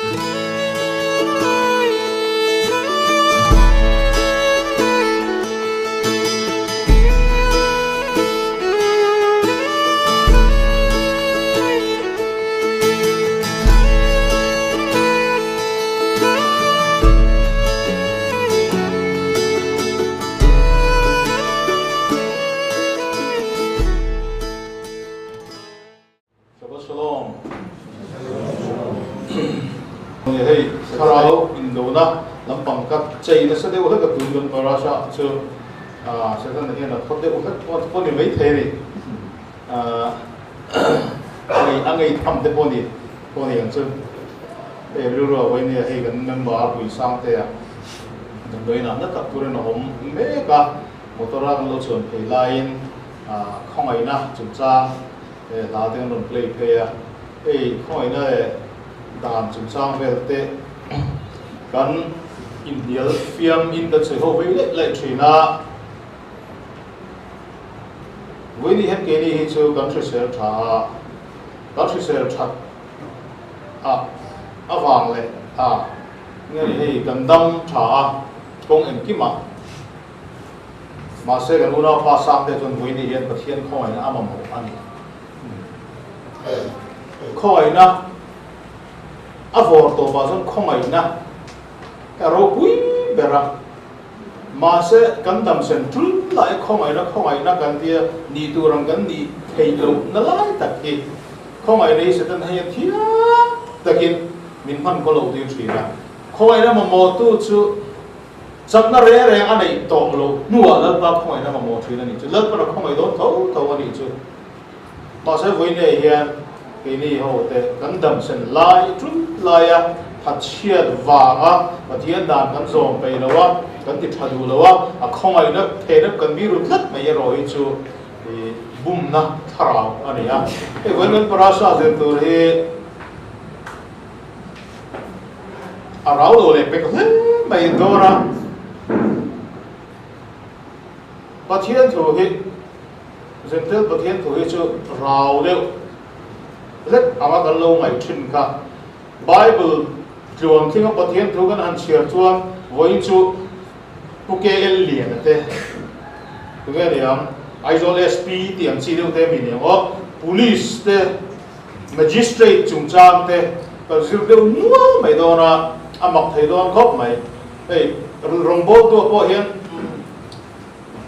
Shabbat Shalom. Hei thlarau indona lampang ka chei nasa deuh hlek a tun kan parasha chu Satan hian a thawt deuh hlek pawh ni mai thei a ni. A ngei tham te pawh ni pawh ni ang chu. Hei rilru a vawi nia hei kan member pui sang te a damdawiin ah na tak turin a awm mek a motor a kan lo chuan phei laiin khawngaihna chungchang hla te kan rawn play phei a, hei khawngaihna leh dan chungchang vel te kan inhnial fiam in kan sawi ho vei laih laih thin a. Vawiin hian keini hi chu kan hrisel tha a, kan hrisel that a avang leh a nge ni hei kan dam tha a kawng engkimah Mahse kan unaupa Sangte chuan Vawiini hian Pathian khawngaihna a mamawh a ni. Khawngaihna a vawr tawpah chuan khawngaihna a ropui ber a. Mahse kan damsen tul lai khawngaihna khawngaihna kan tia nih tur ang kan nih theih lohna lai tak hi khawngaihna hi Satan hei a thiam takin min hman kaw loh tir thin a. Khawngaihna mamawhtu chu Chakna reng reng a neih tawh loh hnuah Lalpa khawngaihna mamawh thin a nih chu. Lalpan a khawngaih dawn tho tho a nih chu. Mahse vawiinei hian keini ho te kan damsen lai tul laia thatchhiat vanga Pathian dan kan zawm peih lo a, kan ti tha duh lo a, a khawngaihna theihna kan mi ru tlat mai erawh hi chu bumna thlarau a ni a. Hei vawiin kan parasha zir tur hi A rau lo leh pek hle mai dawr a. Pathian thu hi, Zentel Pathian thu hi chu rau deuh hlek anga kan lo ngaih thin kha. Bible tluan thinga Pathian thu kan han chhiar chuan vawiin chu Pu KL Liana te, tunge ni ang, Aizawl SP tih ang chi deuh te mi ni ang aw, Police te, Magistrate chungchang te kan zir deuh nual mai dawn a, a mak thei dawn khawp mai. Hei rawngbawltu pawh hian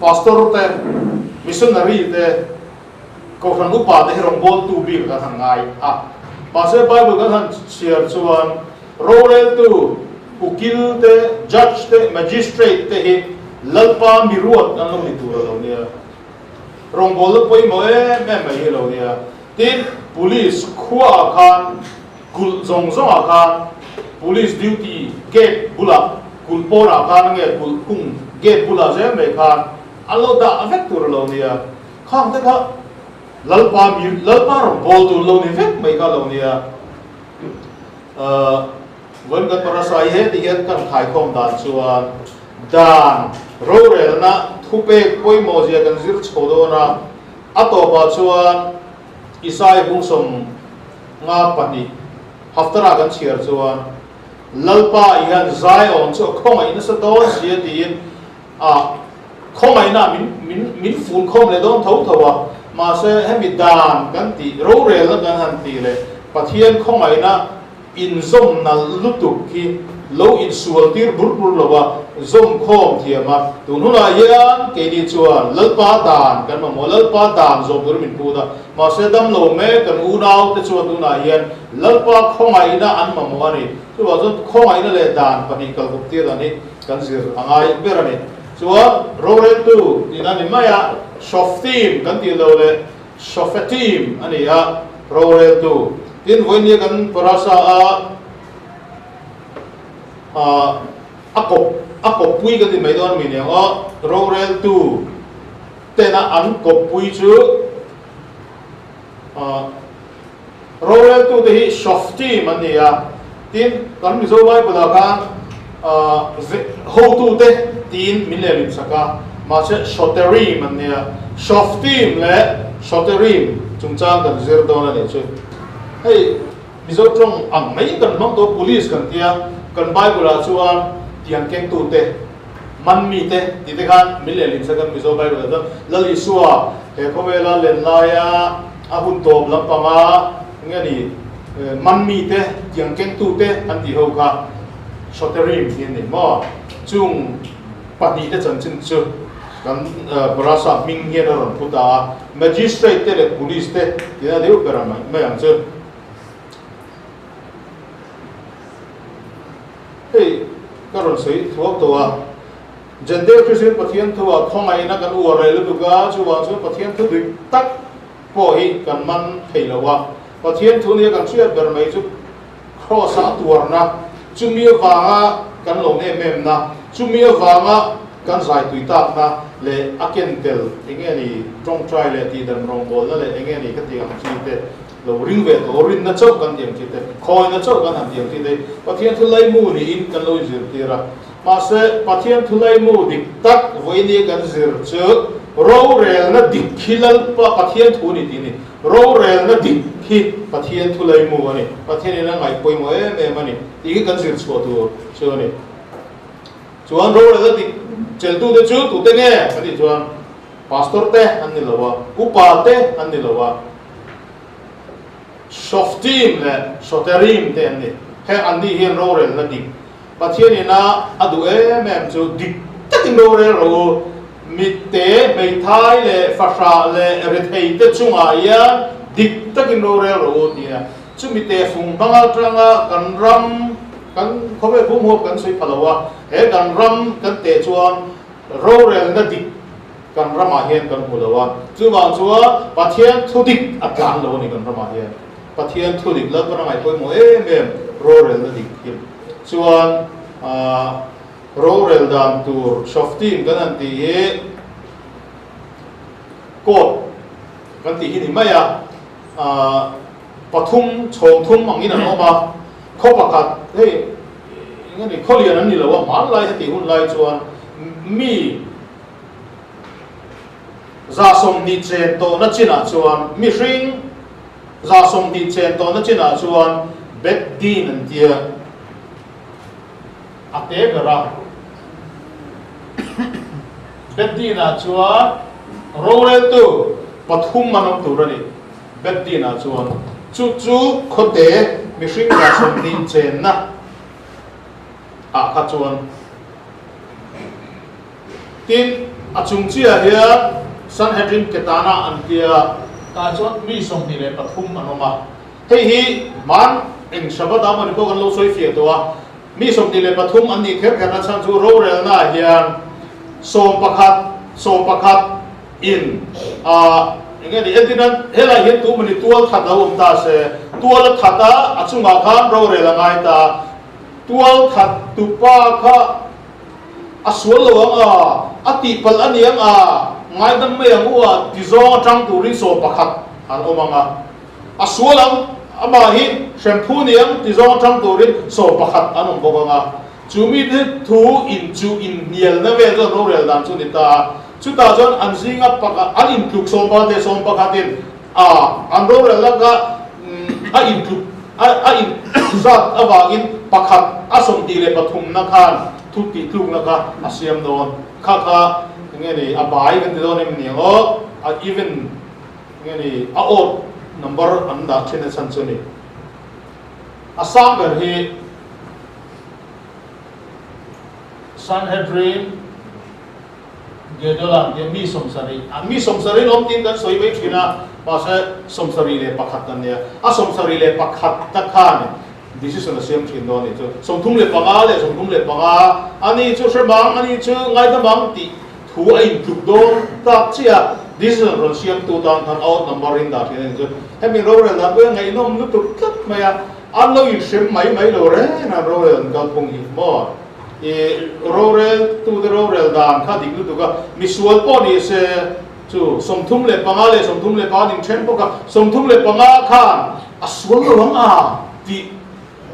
Pastor te, Missionary te, Kohhran upa te hi rawngbawltu bik kan han ngai a. Mahse Bible kan han chhiar chuan roreltu, ukil te, Judge te, Magistrate te hi Lalpa miruat an lo ni tur a lo nia. Rawngbawlna pawimawh em em mai hi a lo nia. Tin, Police khuaah khan kulh zawng zawngah khan Police duty gate bulah kulh pawnah khan nge kulh khung gate bulah zel mai khan an lo dah vek tur a lo nia. Khang te kha Lalpa mi Lalpa rawn bawl tur lo ni vek mai kha a lo nia. Vawiin kan parasai he ti hian kan khaikhawm dan chuan dan rorelna thupek pawimawh zia kan zir chho dawn a. A tawpah chuan Isai bung 52 haftara kan chhiar chuan Lalpa i hian Zion chu a khawngaih nasa dawn si a tiin a khawngaihna min min min fun khawm leh dawn tho tho a, mahse hemi dan kan tih rorelna kan han tih leh Pathian khawngaihna Inzawm nalh lutuk hi lo insual tir bur bur lo a, zawm khawm thiam a. Tun hunah hian keini chuan Lalpa dan kan mamawh, Lalpa dan zawm turin min phut a. Mahse dam lo mek kan unau te chuan tunah hian Lalpa khawngaihna an mamawh a ni. Chuvang chuan khawngaihna leh dan pahnih kalkawp tir dan hi kan zir a ngai ber a ni. Chuan roreltu tihna ni mai a, Shoftim kan tih lo leh Shofetim a ni a, roreltu. Tin, vawinia kan parasha a a kawp a kawppui kan ti mai dawn mi niang aw, roreltu tena an kawppui chu roreltu te hi Shoftim an ni a. Tin, kan Mizo Bible ah khan hotute tiin min leh lim sak a, mahse Shoterim an nia. Shoftim leh Shoterim chungchang kan zir dawn a nih chu. Hei. Mizo tawng ang mai kan hmang tawh police kan tia, kan Bible ah chuan tiang kengtu te, man mi te tih te khan min lehlin sa kan Mizo Bible ah chuan Lal Isua he khawvela len laia a hun tawp lampanga nge ni man mi te, tiang kengtu te an tih ho kha Shoterim hi an ni maw? Chung pahnih te chanchin chu kan Barasa hming hian a rawn pu ta a, Magistrate te leh Police te tina deuh ber ang mai ang chu. Hei ka rawn sawi thuak tawh a, Jentail Kristian Pathian thuah khawngaihna kan uar reh lutuk a, chuvang chuan Pathian thu dik tak pawh hi kan man thei lo a, Pathian thu nia kan hriat ber mai chu Kraws-a a tuarna, chumi avanga kan lawm em em na, chumi avanga kan zai tui takna leh a ken tel eng nge ni tawngtai leh tihdan rawngbawlna leh eng nge ni ka tih ang chi te lo ring ve tawh, rinna chauh kan tih ang chi te, khawina chauh kan han tih ang chi te hi Pathian thu laimu niin kan lo inzirtir a. Mahse, Pathian thu laimu dik tak vawiini kan zir chu rorelna dik hi Lalpa Pathian thu ni tih a ni. Rorelna dik hi Pathian thu laimu a ni. Pathianin a ngaih pawimawh em em a ni tih hi kan zir chhuah tur chu a ni. Chuan rorelna dik cheltute chu tute nge kan tih chuan Pastor te an ni lo a, Upa te an ni lo a, Shoftim leh Shoterim te an ni. Heng anni hian rorelna dik Pathianin a a duh em em chu dik takin rorel rawh u. Mitte, hmeithai leh fahrah leh rethei te chungah hian dik takin rorel rawh u tia chumi tehfung hmang atanga kan ram kan khawvel pum huap kan sawi pha lo a, he kan ram kan teh chuan rorelna dik kan ramah hian kan hmu lo a, chuvang chuan Pathian thu dik a tlan lo a ni kan ramah hian. Pathian thu dik Lalpan a ngaih pawimawh em em rorelna dik hi chuan rorel dan tur Shoftim kan han tih hi court kan tih hi ni mai a, pathum chhawng thum angin an awm a, khaw pakhat hei eng nge ni khawlian an ni lo a, hmanlai heti hun lai chuan mi 20 chen tawhna chinah chuan mihring 20 chen tawhna chinah chuan Bet Din an tia a te ber a. Bet Din-ah chuan roreltu pathum an awm tur a ni. Bet Din-ah chuan chu chu khawte mihring 20 chenna ah kha chuan Tin, a chung chiah hian Sanhedrin Ketana an tia, tah chuan mi 23 an awm a. Hei hi hman eng Shabbat ah mawni pawh kan lo sawi fiah tawh a, mi 23 an nih kher kherna chhan chu rorelna ah hian sawmpakhat, sawmpakhat, in ah eng nge ni entir nan helai hian tu mawni tual that lo awm ta se, tual a that a, a chungah khan rorel a ngai ta, tual that tupa kha A sual lo ang a, a tihpalh a ni ang a, ngaidam mai ang u a ti zawng atang turin 11 an awm ang a. A sual ang, amah hi hremphu ni ang ti zawng atang turin 11 an awm bawk ang a. Chu mite thu in chu inhnialna vel chuan rorel dan chu a ni ta a. Chutah chuan an zinga pakhat, an intluk 11 leh 11 in a an rorel laka a intluk a a inzat avangin pakhat a 23 na khan thu tih tlukna kha a siam dawn kha kha enge ni a bai kan ti dawn em ni ang aw a even enge ni a odd number an dah thin a chhan chu ni a sang ber hi Sanhedrin Gedola tia mi 70, a mi 70 awm tiin kan sawi mai thin a, mahse 71 an nia. A 71 ta khan decision a siam thin dawn a nih chu. 35 leh 35, ani chu hre mang, ani chu ngaidam ang tih thu a intluk dawn tak chiah a, decision rawn siamtu tan khan out number in dah thin a nih chu. Hemi rorel dan pawh hi a ngaihnawm lutuk tlat mai a, an lo inhrem mai mai lo reng a rorel an kalphung hi maw? I rorel tute rorel dan kha dik lutuk a, misual pawh ni se chu 35 leh 35 an inthen bawk a, 35 khan a sual lo ang a tih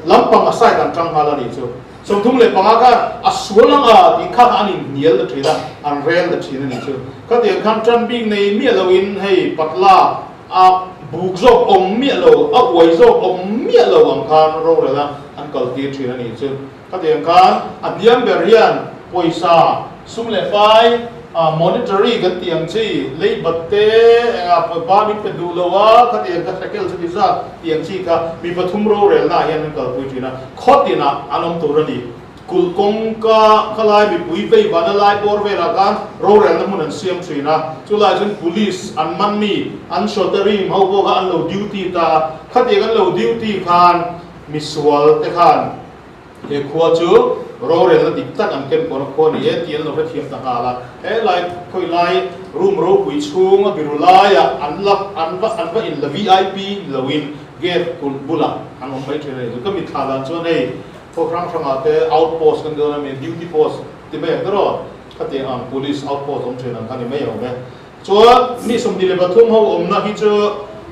lampang a side an tang nghal a nih chu. 35 khan a sual ang a tih kha an inhnial ta thin a, an rel ta thin a nih chu. Khatiang khan tan bik nei miah loin hei patla a. buk zawk awm miah lo, a uai zawk awm miah lo ang khan rorel a an kal tir thin a nih chu. Khatiang khan a hniam ber hian pawisa, sum leh fai, monetary kan tih ang chi, leibat te, engah ba min pe duh lo a, khatiang kha shekel chu ti zat tih ang chi kha mi pathum rorelna ah hian an kalpui thin a, khaw tinah an awm tur a ni. Kulh kawngka khalai mipui vei vana lai bawr velah khan rorelna hmun an siam thin a, chulaiah chuan police an man mi, an shoterim ho pawh kha an lo duty ta a, khatiang an lo duty khan misual te khan he khua chu rorelna dik tak an ken kawna khua ni e tih an lo hrethiam ta nghal a, he lai khawi lai room ropui chhung a biru laiah an la an va an va in la vip loin gate kulh bulah an awm mai thin a ni chu ka mitthla dan chuan hei Khaw hrang hrangah te outpost kan dawn a mi, duty post ti mai ang tiraw? Khatiang ang police outpost awm thin ang kha ni mai awm e. Chuan mi 23 ho awmna hi chu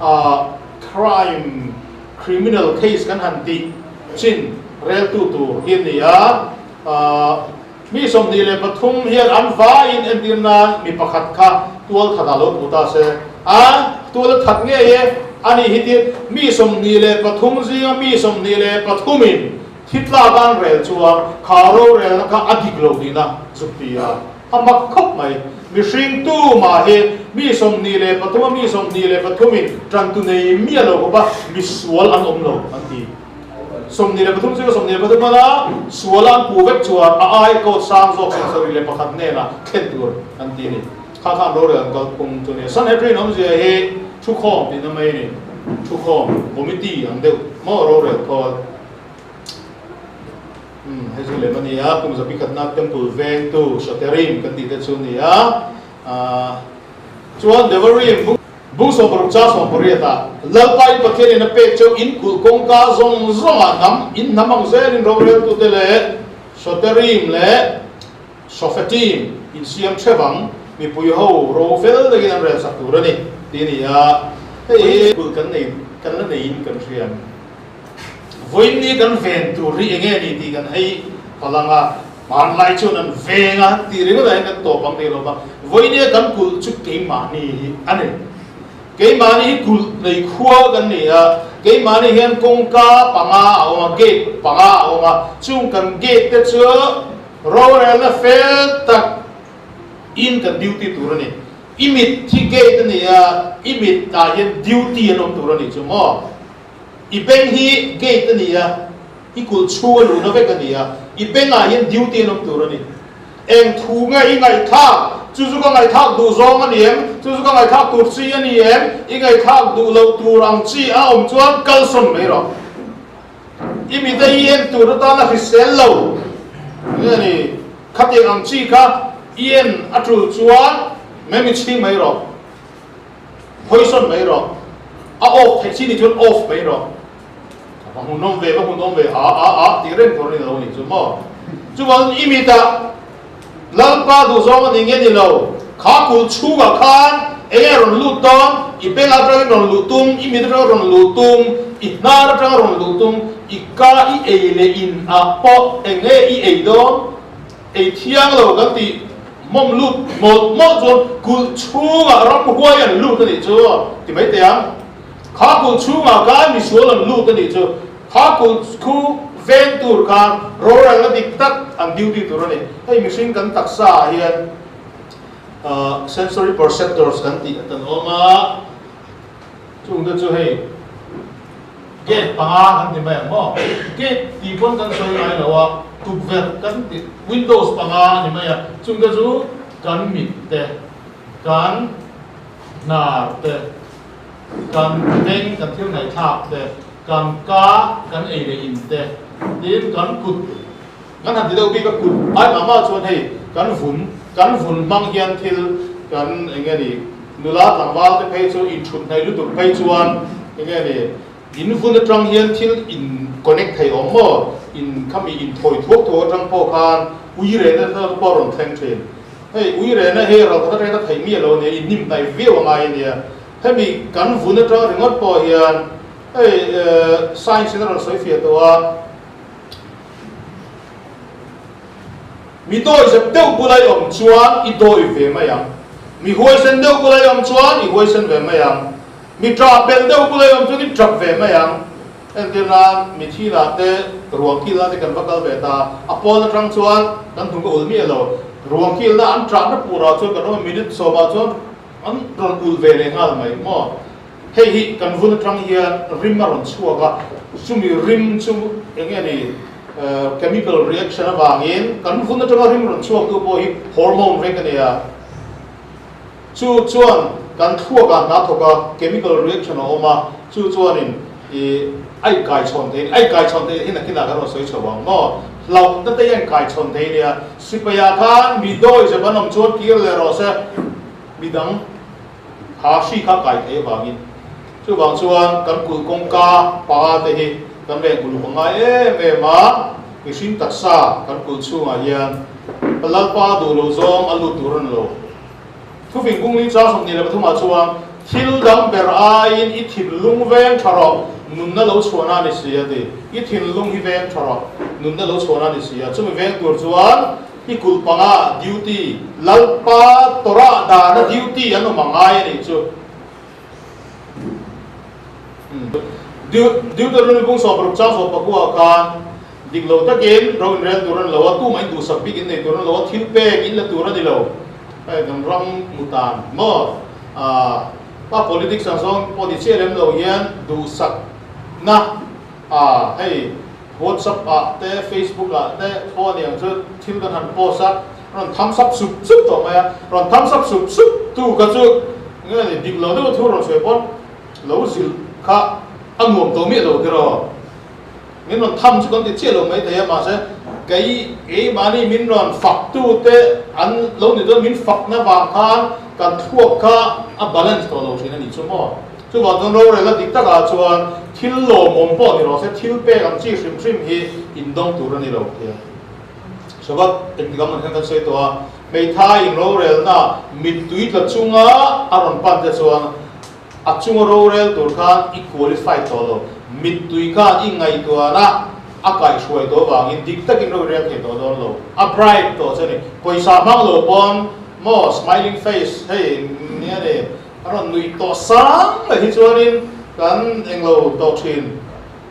ah crime, criminal case kan han tih chin reltu tur hi a ni a. Ah mi 23 hian an vaiin entir nan mi pakhat kha tual khatah lo hmu ta se, a tual a that ngei e, a ni hi tir mi 23 zinga mi 23 in thi tlak an rel chuan kha rorelna kha a dik lo tihna zuk ti a, a mak khawp mai. Mihring tu mah hi mi 23 a mi 23 in tantu nei miah lo khawpa misual an awm lo an ti. 23 chu 23 hmana suala an puh vek chuan a ai court sang zawk 71 hnenah thlen tur an ti a ni. Kha khan rorel an kal phung chu a ni. Sanhedrin awmzia hi thukhawm tihna mai a ni. Thukhawm, committee ang deuh maw rorel khawl. Umm hei chu lem a ni a, kum zapi khatna temple vengtu Soterim kan tih te chu a ni a. Ahh chuan Devarim bung 60 cha 18 ah Lalpa in Pathian in a pek cheu in kulh kawngka zawng zawngah hnam in hnam ang zelin roreltute leh Soterim leh Sofetim in siam theuh ang mipui ho ro fel takin an rel sak tur a ni tih a ni a. Hei hi kulh kan nei kan la neiin kan hria. Vawiin kan ven tur hi enge ni tih kan hei palang a, hmanlai chuan an veng a tih ringawt ah hian kan tawp ang thei lo va, vawiin kan kulh chu keimahni hi a ni. Keimahni hi kulh nei khua kan ni a, keimahni hian kawngka panga a awm a, gate panga a awm a, chung kan gate te chu rorelna fel tak in kan duty tur a ni. I mit hi gate a ni a, i mit ah hian duty an awm tur a nih chu maw? I beng hi gate a ni a, i kulh chhung a luhna vek a ni a, i bengah hian duty an awm tur a ni. Eng thu nge i ngaihthlak? Chu chu ka ngaihthlak duh zawng a ni em? Chu chu ka ngaihthlak tur chi a ni em? I ngaihthlak duh loh tur ang chi a awm chuan kalsawn mai rawh. I mite i en tur atana hrisel lo nge ni? Khatiang ang chi kha i en a tul chuan mai mi chhing mai rawh. Hawisawn mai rawh. A off theih chi ni chuan off mai rawh. Va hmuhnawm ve, va hmuhnawm ve, a a a tih reng tur a ni lo nih chu maw. Chuvangin i mitah Lalpa duhzawng a ni nge ni lo, kha kulh chhungah khan eng nge rawn lut dawn, i beng atangin rawn luh tum, i mit atanga rawn luh tum, i hnar atanga rawn luh tum, i ka i ei leh in ah pawh eng nge i ei dawn, Ei thiang lo kan tih mawm lut mawlh mawlh chuan kulh chhungah ramhuai an lut a nih chu ti mai teh ang. Kha kulh chhungah khan misual an lut a nih chu. Kha kulh khu veng tur khan rorelna dik tak an duty tur a ni. Hei mihring kan taksa ah hian sensory perceptors kan tih a tan awm a, chungte chu hei Gate panga kan ti mai ang maw? Gate tih pawn kan sawi ngai lo a, tukverh kan ti, windows panga a ni mai a, chungte chu kan mit te, kan hnar te, kan beng kan thil ngaihthlak te, kan ka kan ei leh in te, tin kan kut kan han ti deuh bik a, kut ai mah mah chuan hei kan vun, kan vun hmang hian thil kan eng nge ni, Nula tlangval te phei chu inthut hnaih lutuk phei chuan enge ni in vun atang hian thil in connect thei awm maw? In khami in thawi thuak thuak atang pawh khan ui rehna te pawh a rawn thleng thin. Hei ui rehna hi ral khat atangin a theih miah lo ania, in hnim hnaih viau a ngai ania. Hemi kan vun atang ringawt pawh hian hei science in a rawn sawi fiah tawh a, Mi dawizep deuh bula i awm chuan i dawi ve mai ang. Mi huaisen deuh bula i awm chuan i huaisen ve mai ang. Mi ṭah belh deuh bula i awm chuan i ṭap ve mai ang. Entir nan, mi thila te, ruang kilna te kan va kal ve ta. A pawn aṭang chuan kan hnung a ulh miah lo. Ruang kilna an ṭahna purah chuan kan awm a, minute sawmah chuan an rawn ulh ve leh nghal mai maw? Hei hi kan vun aṭang hian rim a rawn chhuak a, chumi rim chu eng nge ni chemical reaction avangin kan vun aṭanga rim rawn chhuak tu pawh hi hormone vek a nia. Chu chuan kan thluakah hna thawk a, chemical reaction a awm a, chu chuanin i a inkaichhawn thei a ni. A inkaichhawn theih hi nakinah kan rawn sawi chho ang maw? Hlauhna te hi a inkaichhawn thei a nia. Sipaiah khan mi dawi zep an awm chuan kir leh rawh se, midang kha hri kha kai thei avangin. Chuvang chuan kan kulh kawngka panga te hi kan veng uluk a ngai em em a, mihring taksa kan kulh chhungah hian Lalpa duh lo zawng a lut tur a ni lo. Thufing kungli chang 23 ah chuan thil dang ber aiin i thinlung veng tha rawh, nunna lo chhuahna a ni si a ti. I thinlung hi veng tha rawh, nunna lo chhuahna a ni si a. Chumi veng tur chuan i kulh panga duty, Lalpa Torah dana duty an awm a ngai a nih chu. Deuteronomy bung 60 chang 19 khan dik lo takin ro inrel tur a ni lo a, tumah in duhsak bik in nei tur a ni lo a, thil pek in la tur a ni lo. Hei kan ram mutan maw pa politics ang zawng pawh ni chiah lem lo hian duhsakna hei WhatsApp ah te Facebook ah te pawh a ni ang chu thil kan han post a, rawn thumbs up sup sup tawh mai a, rawn thumbs up sup sup tu kha chu nge ni dik lo deuh thu rawn sawi pawn lo zilh kha a nuam tawh miah lo tiraw? Min rawn tham chu kan ti chiah lo mai thei a, mahse kei keimahni min rawn fak tu te an lo ni dawn min fakna vang khan kan thluak kha a balance tawh lo thin a nih chu maw? Chuvang chuan rorelna dik takah chuan thil lawmawm pawh ni rawh se, thil pek ang chi hrim hrim hi indawng tur a ni lo tia Shabbat engtik ang hian kan sawi tawh a, hmeithai in rorelna mittui tla chunga a rawn pan te chuan a chunga rorel tur khan i qualify tawh lo, mittui khan i ngaihtuahna a kaihhruai tawh avangin dik takin rorel thei tawh dawn lo, a bribe tawh che a ni. Pawisa hmang lo pawn maw smiling face hei nia ni. A rawn nuih tawh sang mai hi chuanin kan englo tawh thin,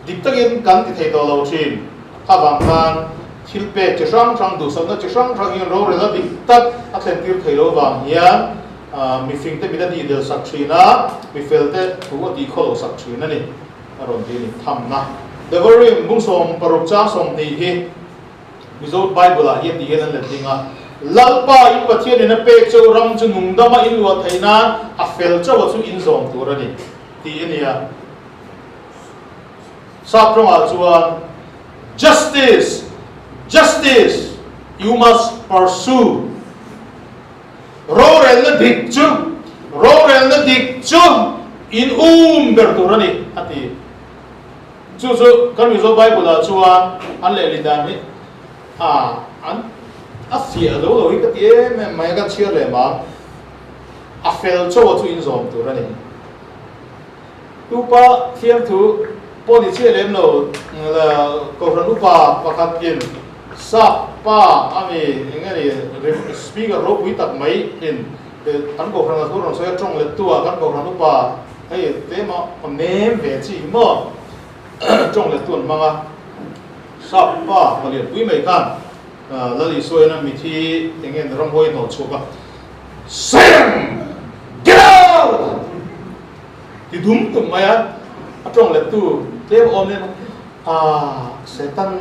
dik takin kan ti thei tawh lo thin. Kha vang khan thil pek chi hrang hrang, duhsakna chi hrang hrang hian rorel a dik tak a thlen tir thei lo vang hian mifing te mit a tih del sak thin a, mifel te thu a tih khaw lo sak thin a ni, a rawn ti a ni. Thamna Devarim bung 60 chang 20 hi. Mizo Bible ah hian ti hian an let ding a, Lalpa in Pathian in a pek cheu ram chu nungdama in luah theih nan a fel chauh a chu in zawm tur a ni, tih a ni a. Sap tawngah chuan Justice! Justice! You must pursue. Rorelna dik chu, rorelna dik chu in um ber tur a ni, a ti. Chu chu kan Mizo Bible ah chuan an lehli dan hi a an a fiah lo lo hi ka ti em em mai a, kan chhiar leh mang a fel chaw chu in zawm tur a ni. Tupa thiamthu pawh ni chiah lem lo Kohhran upa pakhat in sap pa a mi eng nge ni speaker ropui tak mai in kan Kohhran a thu rawn sawi a tawng let tu ah kan Kohhran upa Hei tlema a mem ve chi hi maw tawng let tu an hmang a, sap pa palianpui mai khan Lal Isua hian a mithi eng nge ramhuai hnawh chhuak a, Sam! Get out! Ti dum tum mai a, a tawng let tu tlem awm nen ah Satan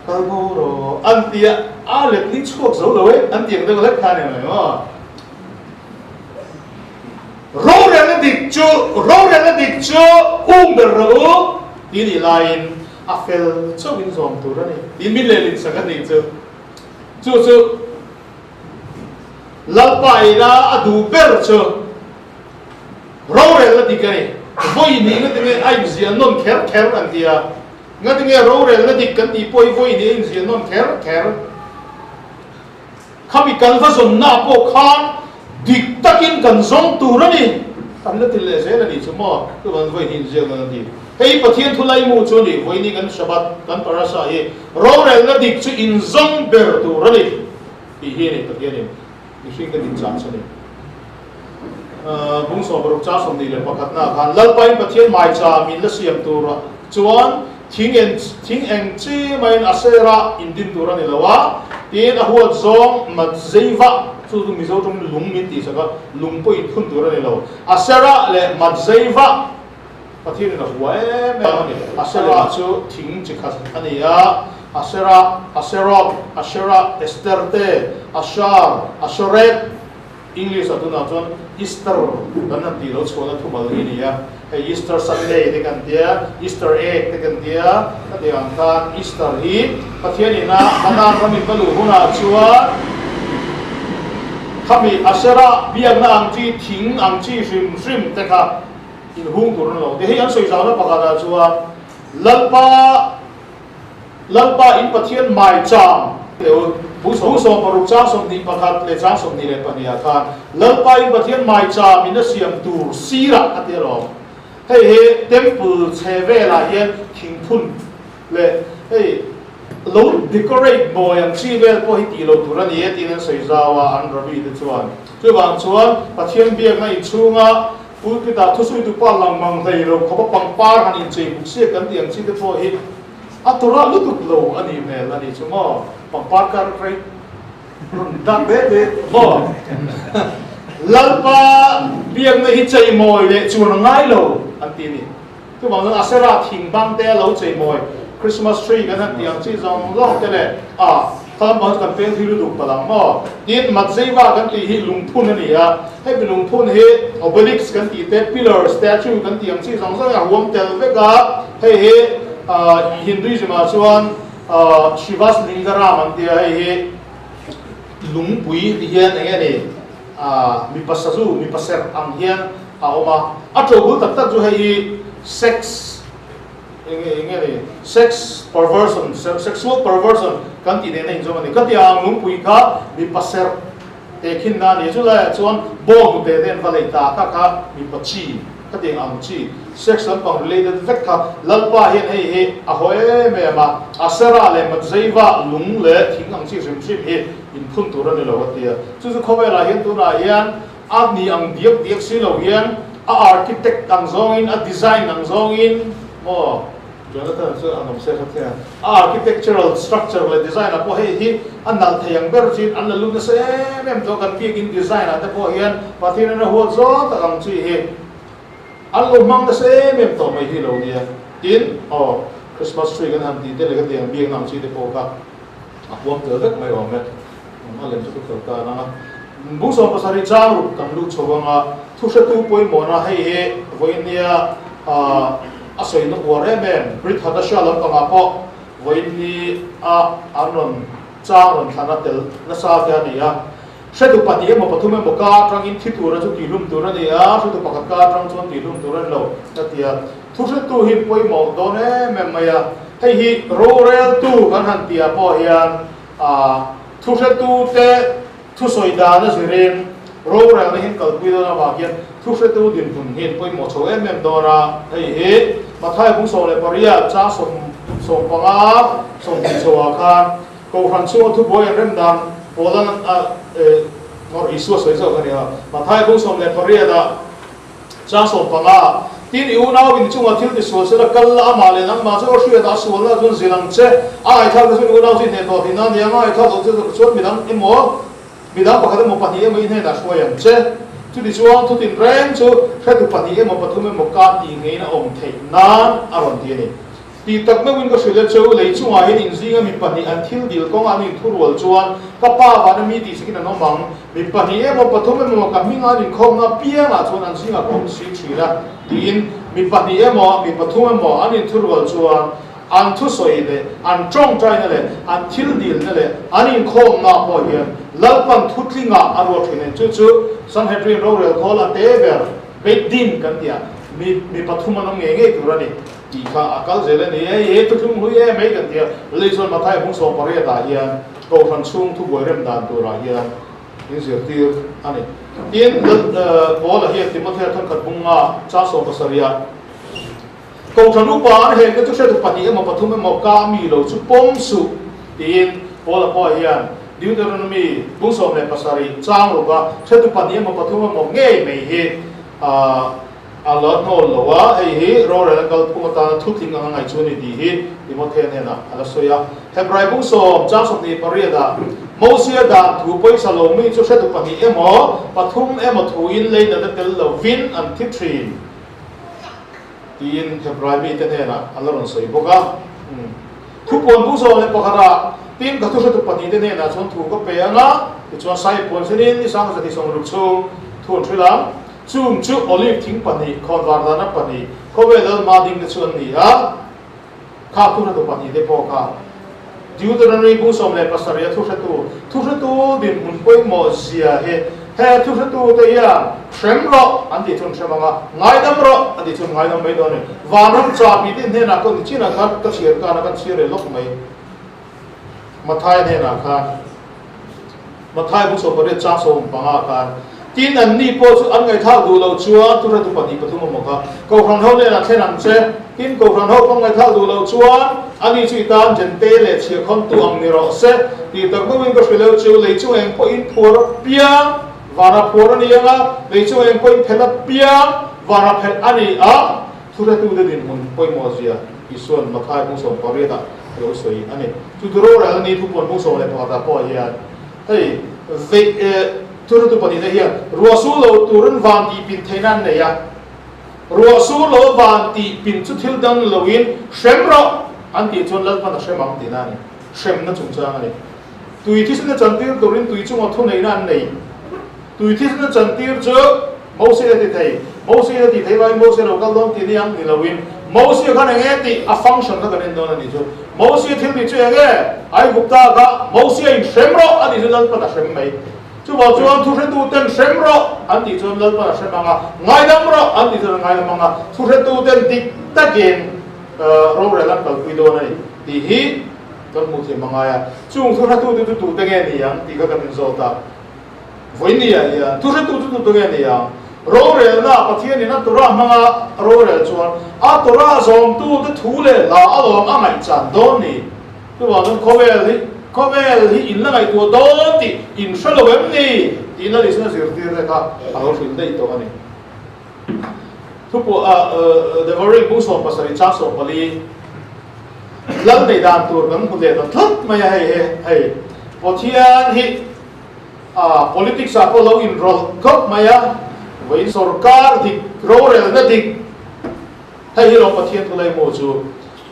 kal bo rawh an ti a, a let ni chhuak zo lo e an ti ang deuh hlek kha a ni mai maw. Rorelna dik chu rorelna dik chu um ber rawh u tih nih laiin a fel chauhin zawm tur a ni tih min lehlin sak a nih chu. Chu chu Lalpa ina a duh ber chu rorelna dik a ni. Vawi nih nga tinge a inziah nawn kher kher an ti a, nga tinge rorelna dik kan tih pawh hi vawi nih a inziah nawn kher kher. Khami kan va zawnna pawh khan dik takin kan zawng tur a ni. Kan la ti leh zel a nih chu maw? Chuvan vawi hi inziak nan a ti. Hei Pathian thu laimu chu a ni, vawi ni kan Shabbat, kan Parasha hi rorelna dik chu inzawng ber tur a ni tih hi a ni Pathianin mihring te min chah chu a ni. Bung 60 chang 21 na khan Lalpain Pathian maicham in la siam turah chuan thing en thing eng chi maiin Asherah in din tur a ni lo a, tin a huat zawng Matzeiva chu chu Mizo tawngin lung min tih sak a, lung pawh in phun tur a ni lo. Asherah leh Matzeiva Pathianin a hua em em a ni. Asherah chu thing chi khat a ni a, Asherah, Asheroth, Asherah, Esther te, Ashar, Ashoret, English ah tunah chuan Easter kan han tih lo chhuahna thumal hi a ni a, hei Easter Sunday te kan tia, Easter egg te kan tia, ka tih ang khan Easter hi Pathian ina Kanaan ram in va luh hunah chuan khami Asherah biakna ang chi thing ang chi hrim hrim te kha inhung tur an lo ti. Hei an sawi zauhna pakhatah chuan Lalpa Lalpa in Pathian maicham leh bu 60 chang 21 leh chang 22 ah khan Lalpa in Pathian maicham in a siam tur sirah a ti alawm. Hei hi temple chhe velah hian thingphun leh hei lo decorate mawi ang chi vel pawh hi tih lo tur a ni e tiin an sawi zau a an rabbi te chuan. Chuvang chuan Pathian biakna inchhunga Pulpit-ah thusawitu pa lang mang hlei lo khawpa pangpar han inchei buk siak kan tih ang chi te pawh hi a tura lutuk lo a nih hmel a nih chu maw? Pangpar kar rei rawn dak det det maw? Lalpa biakna hi cheimawi leh chuan a ngai lo an ti a ni. Chuvang chuan Asherah thing bang te a lo cheimawi, Christmas tree kan han tih ang chi zawng zawng te leh a khalam pang chu kan peng thui lutuk palh ang maw? Tin, Matzeiva kan tih hi lungphun a ni a, hemi lungphun hi obelisk kan tih te, pillar, statue kan tih ang chi zawng zawng hi a huam tel vek a, hei hi Hinduism ah chuan Shivas Lingaram an ti a, hei hi lungpui ti hian eng nge ni mipa sazu, mipa serh ang hian a awm a, a ṭobul tak tak chu hei hi sex eng nge eng nge ni sex perversion sexual perversion kan tih nena inzawm a ni. Ka tia ang lungpui kha mipa serh te khin na a ni. Chu laiah chuan bawng hnute te an va lei ta kha kha mipa chi ka tiang ang chi sex lampang related vek kha Lalpa hian hei hi a haw em em a, Asherah leh Matzeiva lung leh thing ang chi hrim hrim hi inphun tur a ni lo a ti a. Chu chu khawvelah hian tunah hian A ni ang diak diak si lo hian a architect ang zawngin, a design ang zawngin maw Jonathan chu an awm se hrat hian a architectural structure leh design ah pawh hei hi a nalh thei ang ber chin an la lut nasa em em tawh kan biakin design ah te pawh hian Pathian in a huat zawng tak ang chi hi an lo hmang nasa em em tawh mai hi lo nia. Tin, aw Christmas tree kan han tih te leh ka tiang biakna ang chi te pawh kha a huam tel vek mai awm e. A lem chu ka kal ta nang a. Bung 70 chang ruk kan luh chho ang a, thuhretu pawimawhna hei hi vawiinnia a sawina uar em em, Brit Hadasha lampangah pawh vawiinni a an rawn chang rawn thlan a tel nasa te a ni a. Hretu pahnih emaw pathum emaw ka atangin thi tura chu tihlum tur a ni a, hretu pakhat ka atang chuan tihlum tur a ni lo a ti a. Thuhretu hi pawimawh dawn em em mai a, hei hi roreltu kan han tihah pawh hian A thuhretute thusawi dan a zirin rorelna hian kalpui dawn avang hian thuhretu dinhmun hian pawimawh chho em em dawn a. Hei hi Matthai bung 18 chang 15 20 chhoah khan Kohhran chhunga thubuai an rem dan Paulan a ngawrh Isua sawi zawk a ni a. Matthai bung 18 ah Chang 15, Tin, i unau in chungah thil ti sual sela kal la, amah leh nangmah chu a hriat a, a sualna chuan zil ang che. A aithak te chuan i unau chu i hneh tawh tihna a ni ang, a aithak loh chu chuan midang emaw, midang pakhat emaw pahnih emaw i hnenah hruai ang che. Chutichuan, thutin reng chu hretu pahnih emaw pathum emaw ka tih ngeiin a awm theih nan a rawn ti a ni. Tih tak meuhin ka hrilh e chu, lei chungah hian inzinga mi pahnih an thil dil kawngah an inthurual chuan ka pa vana mi tih sakin an awm ang. Mi pahnih emaw pathum emaw ka hminga an inkhawmna piangah chuan an zingah ka awm si thin a, tiin mi pahnih emaw mi pathum emaw an inthurual chuan an thusawi leh an tawngtaina leh an thil dilna leh an inkhawmna pawh hian Lalpan thutlingah a ruat thin a ni. Chu chu Sanhedrin rorel khawl a te ber Beit Din kan tih ah mi pathum an awm ngei ngei tur a ni. Tih kha a kal zel a ni e, he thuthlung hlui em mai kan ti a, lei chuan Mathai hmung 18 ah hian Kohhran chhung thubuai rem dan turah hian min zirtir a ni. Tin, Paula hian Timothea thawnkhat bunga chang 17 ah Kohhran upa an hekna chu hretu pahnih emaw pathum emaw ka mi lo chu pawm suh tiin Paula pawh hian. Deuteronomy bung 17 chang ruka hretu pahnih emaw pathum emaw ngei mai hi a la hnawl lo a, hei hi rorel an kalphung atana thutling anga ngaih chu a ni tih hi Timothea hnenah a la sawi a. Hebrai bung sawm chang 28 ah Mosia dan thu pawisa lo mi chu hretu pahnih emaw pathum emaw thuin leinat a tel lovin an thi thin tiin Hebrai mite hnenah a la rawn sawi bawk a. Thupuan bung 11 ah tin ka thuhretu pahnihte hnenah chuan thu ka pe ang a, tichuan sai puan senin ni sang zati 60 chhung thu an hrilh ang. Chung chu olive thing pahnih, khawnvar dahna pahnih, khawvel lalma dingte chu an ni a. Kha thuhretu pahnihte pawh kha Deuteronomy bung 17 a thuhretu, thuhretu dinhmun pawimawh zia hi he thuhretute hian hrem rawh an tih chun hrem ang a, ngaidam rawh an tih chun ngaidam mai dawn a ni. Vanram chapi te hnenah pawh ni chinah khan ka chhiar khan a kan chhiar leh lawk mai. Mathaia hnenah khan. Mathai bu 18 chang 15 khan, Tin, anni pawh chu an ngaihthlak duh loh chuan thuhretu pahnih pathum a maw kha, Kohhran ho hnenah thlen ang che. Tin, Kohhran ho pawh ngaihthlak duh loh chuan ani chu i tan Jente leh chhiahkhawntu ang ni rawh se tih tak deuhin ka hrilh eu chu, lei chung eng pawhin phuar apiang vana phuar a ni ang a, lei chung eng pawhin phelh apiang vana phelh a ni ang. Thuhretute dinhmun pawimawh zia Isua'n Mathai bung 18 ah a lo sawi a ni. Chu thu rorel a ni thupuan bung 11 ah pawh hian hei veih thuhretu pahnihte hian ruah sur lo turin van tih pin theihna an nei a. Ruah sur lo van tih pin chu thil dang loin hrem rawh an tih chuan Lalpan a hrem ang tihna a ni. Hremna chungchang a ni. Tui thisena chantir turin tui chunga thuneihna an nei. Tui thisena chantir chu Moses a ti thei. Moses a ti thei vangin Moses lo kal dawn tih ni ang ni loin Moses khan eng nge tih a function kha kan en dawn a nih chu. Moses thil tih chu eng nge? Aigupta kha Moses in hrem rawh a tih chu Lalpan a hrem mai. Chuvang chuan thuhretuten hrem rawh an tih chuan Lalpan a hrem ang a, ngaidam rawh an tih chuan a ngaidam ang a, thuhretuten dik takin rorel an kalpui dawn a ni tih hi kan hmuh thiam a ngai a. Chung thuhretute chu tute nge ni ang tih kha kan inzawt a. Vawinia hian thuhretu chu tute nge ni ang? Rorelna Pathianin a Torah hmanga rorel chuan a Torah zawmtute thu leh hla a lawm a ngaihchan dawn ni. Chuvang chuan khawvel hi khawvel hi in la ngaihtuah dawn tih in hre lo em ni? Tih la Isua zirtirte kha a lo hrilh daih tawh a ni. Thupuah Devarim bung 17 chang 14 Lal neih dan tur kan hmu leh ta tlat mai a hei he hei Pathian hi A politics ah pawh lo inrawlh khawp mai a, vawiin sorkar dik, rorelna dik, hei hi lo Pathian thu lei mu chu.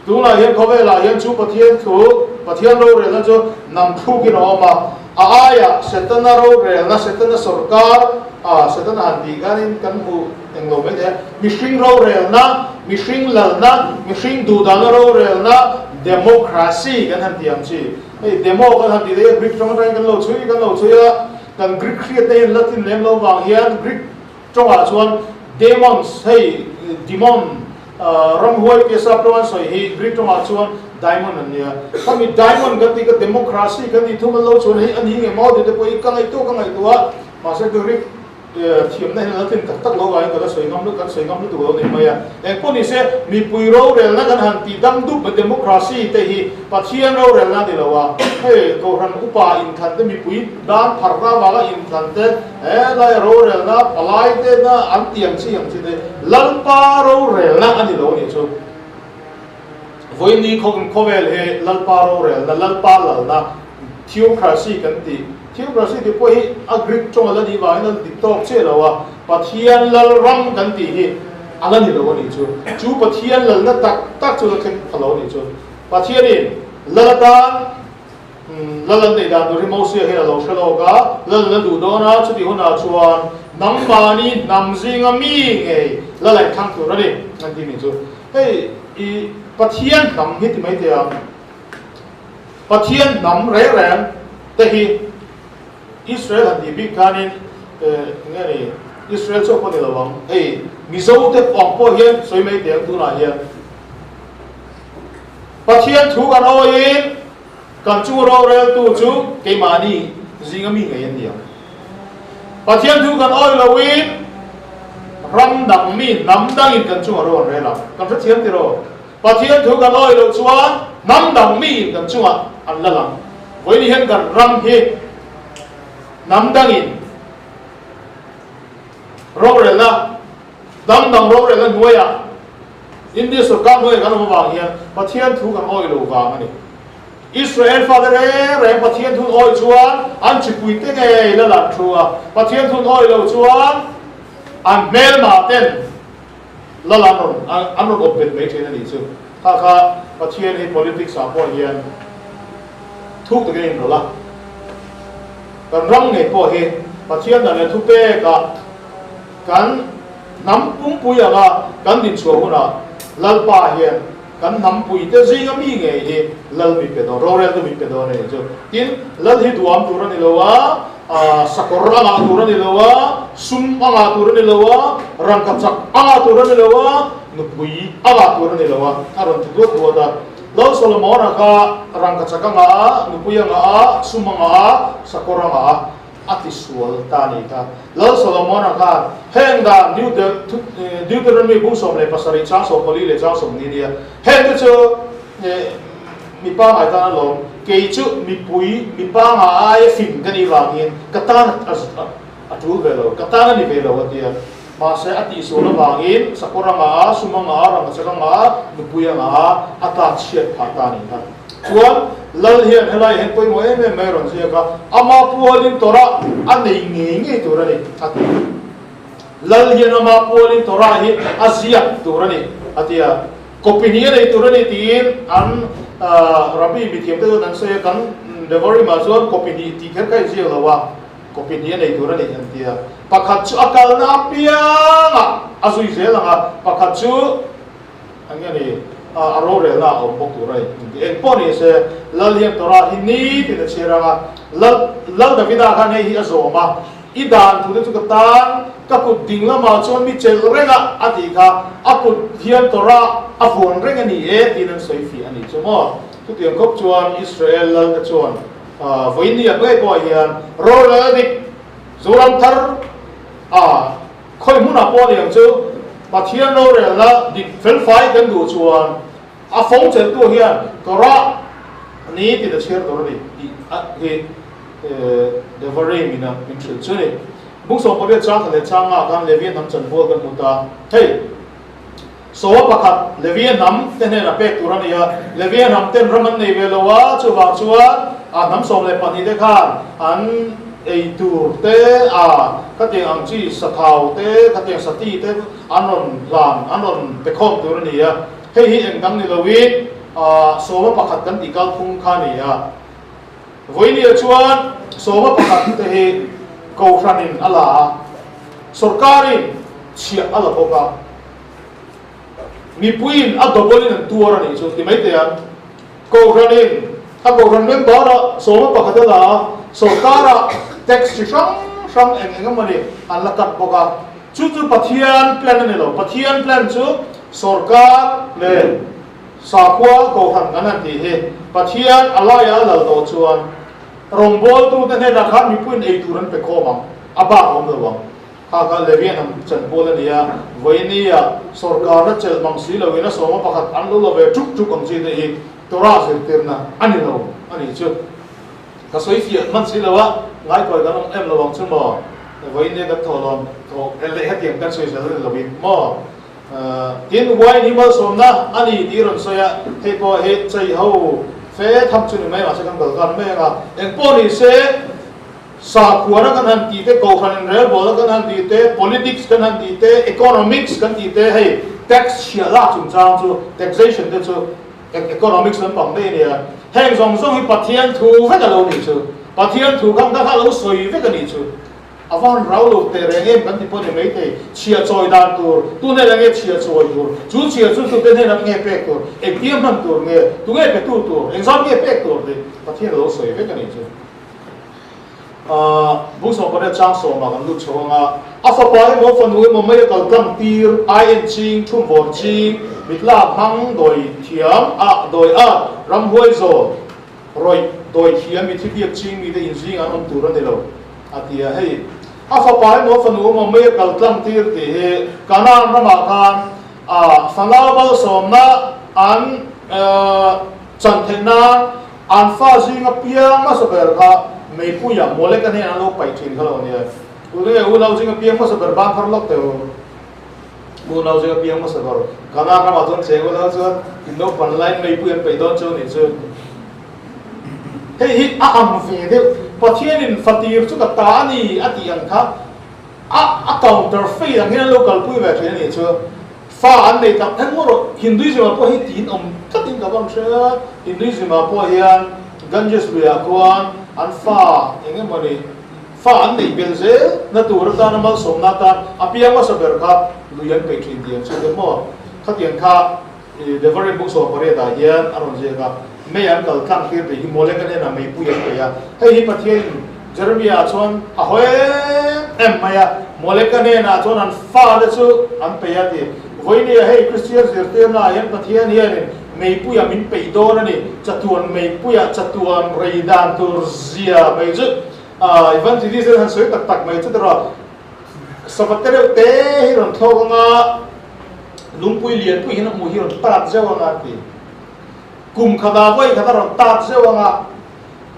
Tunah hian khawvelah hian chu Pathian thu, Pathian rorelna chu nam thlukin a awm a, a aiah Setana rorelna, Setana sorkar, a Setana han tih khanin kan hmu eng lo mai thei a, mihring rorelna, mihring lalna, mihring duhdahna rorelna, democracy kan han tih ang chi. Hei demo kan han tih daih a, Greek tawng atangin kan lo chhui kan lo chhui a, kan Greek hriatna hian Latin lem lo vang hian Greek tawngah chuan demons hei demon ramhuai tia sap tawng an sawi hi Greek tawngah chuan daimon an nia. Khami daimon kan tih kha democracy kan tih thum an lo chuan hei a ni nge maw tih te pawh hi ka ngaihtuah ka ngaihtuah a, mahse Greek Thiamna hian a la tlin tak tak lo vangin ka la sawi ngam kan sawi ngam lutuk lo ni mai a. Eng pawh ni se, mipui rorelna kan han tih dam dup a democracy te hi Pathian rorelna a ni lo a. Hei Kohhran upa inthlan te, mipui dan pharna avanga inthlan te, he laia rorelna palai te na an tih ang chi ang chi te Lalpa rorelna a ni lo a nih chu. Vawiin khawvel hi Lalpa rorelna, Lalpa lalna, theocracy kan tih. Theocracy tih pawh hi a Greek tawng a la nih vangin a dik tawk chiah lo a, Pathian lal ram kan tih hi a la ni lo a nih chu. Chu Pathian lalna tak tak chu la thleng pha lo a nih chu. Pathianin lal atan lal an neih dan tur hi Mosia hian a lo hre lawk a, lal an la duh dawn a, chutih hunah chuan nangmahni hnam zinga mi ngei lal a inthlang tur a ni an tih nih chu. Hei i Pathian hnam hi ti mai teh ang. Pathian hnam reng reng te hi Israel han tih bik khanin enge ni Israel chauh pawh ni lo ang hei Mizo te ang pawh hian sawi mai teh ang tunah hian Pathian thu kan awiin kan chung roreltu chu keimahni zinga mi ngei an ni ang. Pathian thu kan awi loin ram dang mi hnam dangin kan chungah ro an rel ang. Kan hrethiam tiraw? Pathian thu kan awi loh chuan hnam dang miin kan chungah an la lang. Vawiin hian kan ram hi hnam dangin rorelna, hnam dang rorelna hnuaiah India sorkar hnuaiah kan awm avang hian Pathian thu kan awih lo vang a ni. Israel fate reng reng Pathian thun awih chuan an chipuite ngei la lan thu a, Pathian thun awih lo chuan an hmelmah ten la lan rawn an rawn awp bet mai thin a nih chu. Kha kha Pathian hi politics ah pawh hian thuk takin a inrawlh a, kan ram ngei pawh hi Pathian dan leh thupek ah kan hnam pumpui anga kan dinchhuah hunah Lalpa hian Kan hnampuite zinga mi ngei hi lal min pe dawn, roreltu min pe dawn a nih chu. Tin, lal hi duam tur a ni lo a, sakawr a ngah tur a ni lo a, sum a ngah tur a ni lo a, rangkachak a ngah tur a ni lo a, nupui a ngah tur a ni lo a, a rawn ti duat duat a. Lal Solomona kha rangkachak a ngah a, nupui a ngah a, sum a ngah a, sakawr a ngah a. A ti sual ta a ni kha. Lal Solomona khan heng dan Deuteronomy bung 17 chang 14 leh chang 20 nia, heng te chu mi pangngai tan a lawm, kei chu mipui mi pangngai aia fing ka nih vangin ka tan a tul ve lo, ka tan a ni ve lo a ti a. Mahse a tihsual avangin sakawr a ngah a, sum a ngah a, rangkachak a ngah a, nupui a ngah a, a tlak chhiat phah ta a ni kha. Chuan Lal hian helai hian pawimawh em em mai a rawn ziak a, ama pualin Torah a nei ngei ngei tur a ni, a ti. Lal hian ama pualin Torah hi a ziak tur a ni, a ti a. Copy hnih a nei tur a ni tiin an Rabbi mithiamte chuan an sawi a, kan Devarim-ah chuan copy hnih tih kher kha a inziak lo a, copy hnih a nei tur a ni an ti a. Pakhat chu a kalna apiangah a zui zel ang a, pakhat chu An nge ni, a rorelna a awm bawk tur a ni. Engti eng pawh ni se, Lal hian Torah hi nitin a chhiar ang a, Lal, Lal Davida khan hei hi a zawm a, I dan thute chu ka tan, ka kut ding lamah chuan mi chelh reng a, a tih kha, a kut hian Torah a vuan reng a ni e, tiin an sawi fih a ni chu maw. Chutiang khawp chuan Israel Lal te chuan vawiin ni ang ngei pawh hian rorel dik Zoram thar a Khawi hmunah pawh aniang chu Pathian rorelna dik felfai kan duh chuan a fawng cheltu hian Torah ni tiin a chhiar tur a ni tih hi Devarim ina min hrilh chu a ni. Bung 18 chang khat leh chang nga khan Levia hnam chanpual kan hmu ta. Hei, Sawa pakhat Levia hnam te hnenah pek tur a ni a, Levia hnam ten ram an nei ve lo a, chuvang chuan a hnam 12 te khan an ei tur te a khatiang ang chi sathau te, khatiang sati te an rawn hlan, an rawn pe khawm tur a ni a. Hei hi eng dang ni loin sawma pakhat kan tih kalphung kha a ni a. Vawinia chuan 11 te hi Kohhranin a la a, sawrkarin chhiah a la bawk a, mipuiin a double-in an tuar a nih chu ti mai teh ang. Kohhranin a Kohhran member-ah 11 a la a, sawrkarah tax chi hrang hrang eng eng emaw ni an la cut bawk a. Chu chu Pathian plan a ni lo. Pathian plan chu sawrkar leh Sakhua Kohhran kan han tih hi Pathian a laia a lal tawh chuan rawngbawltute hnenah khan mipuiin ei tur an pe khawm ang, a bak a awm lo ang. Kha kha Levian ang chanpual a ni a, vawinia sawrkarna chelh mang si loin a sawma pakhat an lo la ve ṭuk ṭuk ang chi te hi Torah zirtirna a ni lo a nih chu. Ka sawi fiah hman si lo a, ngaikawi kan awm em lo ang chu maw? Vawinia kan thawhlawm thawh leh hetiang kan sawi zel a ni loin maw? Tin, wine hi malsawmna a ni tih rawn sawi a, hei pawh hi chei ho fe tham chu ni mai mahse kan kal khan mai ang a, eng pawh ni se sakhuana kan han tih te, kohhran inrelbawlna kan han tih te, politics kan han tih te, economics kan tih te, hei tax chhiah lak chungchang chu taxation te chu economics lampang daih a ni a, heng zawng zawng hi Pathian thu vek a lo nih chu, Pathian thu kha kha a lo sawi vek a nih chu. A van rau lo teh reng em kan ti pawh ni maithei, chhia chawi dan tur, tu hnenah nge chhia chawi tur, chu chhia chu tute hnenah nge pek tur, engtia hman tur nge, tu nge pe tu tur, engzat nge pek tur tih Pathian a lo sawi vek a nih chu. Bung 18 chang sawmah kan lut chho ang a, a fapa emaw fanu emaw mai a kal tlang tir, aien ching, thum vawr ching, mitlak hmang, dawi thiam, ah, dawi at, ramhuai zawl, Rawih dawi thiam mi thibiak ching mite inzing an awm tur a ni lo, a ti a. Hei, a fapa emaw a fanu emaw mei a kal tlang tir tih hi Kanaan ramah khan a fanau malsawmna an chan theih nan An fa zinga piang hmasa ber kha meipuia Molek a hnenah an lo paih thin kha lo nia. Tunge unau zinga piang hmasa ber ban phar lawk teh u. Unau zinga piang hmasa ber Kanaan ramah chuan cheng unau chuan in naupan laiin meipui an paih dawn chu nih chu. Hei hi a ang ve deuh. Pathianin fatir chu ka ta a ni a tih ang kha a a counter fei ang hian an lo kalpui ve thin a nih chu. Fa an nei tak engmaw rawh Hinduism ah pawh hi tiin awm tlat in ka van hre. Hinduism ah pawh hian Ganges lui ah khuan an fa eng emaw ni fa an neih belh zel na tur atana malsawmna atan a piang hmasa ber kha lui an peih thin tih ang chu te maw. Khatiang kha Devarim buk 18 ah hian a rawn ziak a, mei an kal tlang tir tih hi Molek a hnenah meipui an peih a. Hei hi Pathianin Jeremiah chuan a haw em em mai a, Molek a hnenah chuan an fate chu an peih a ti. Vawinia hei Kristian zirtirnaah hian Pathian hianin meipuia min peih dawn a ni, chatuan meipuia chatuan rei dan tur zia mai chu Evangelist an han sawi tak tak mai chu tiraw. Savat te reuh te hi rawn thlawk anga lungpui lianpui hian a hmuh hi rawn tat zeuh anga a ti. Kum khatah vawi khat a rawn tat zeuh anga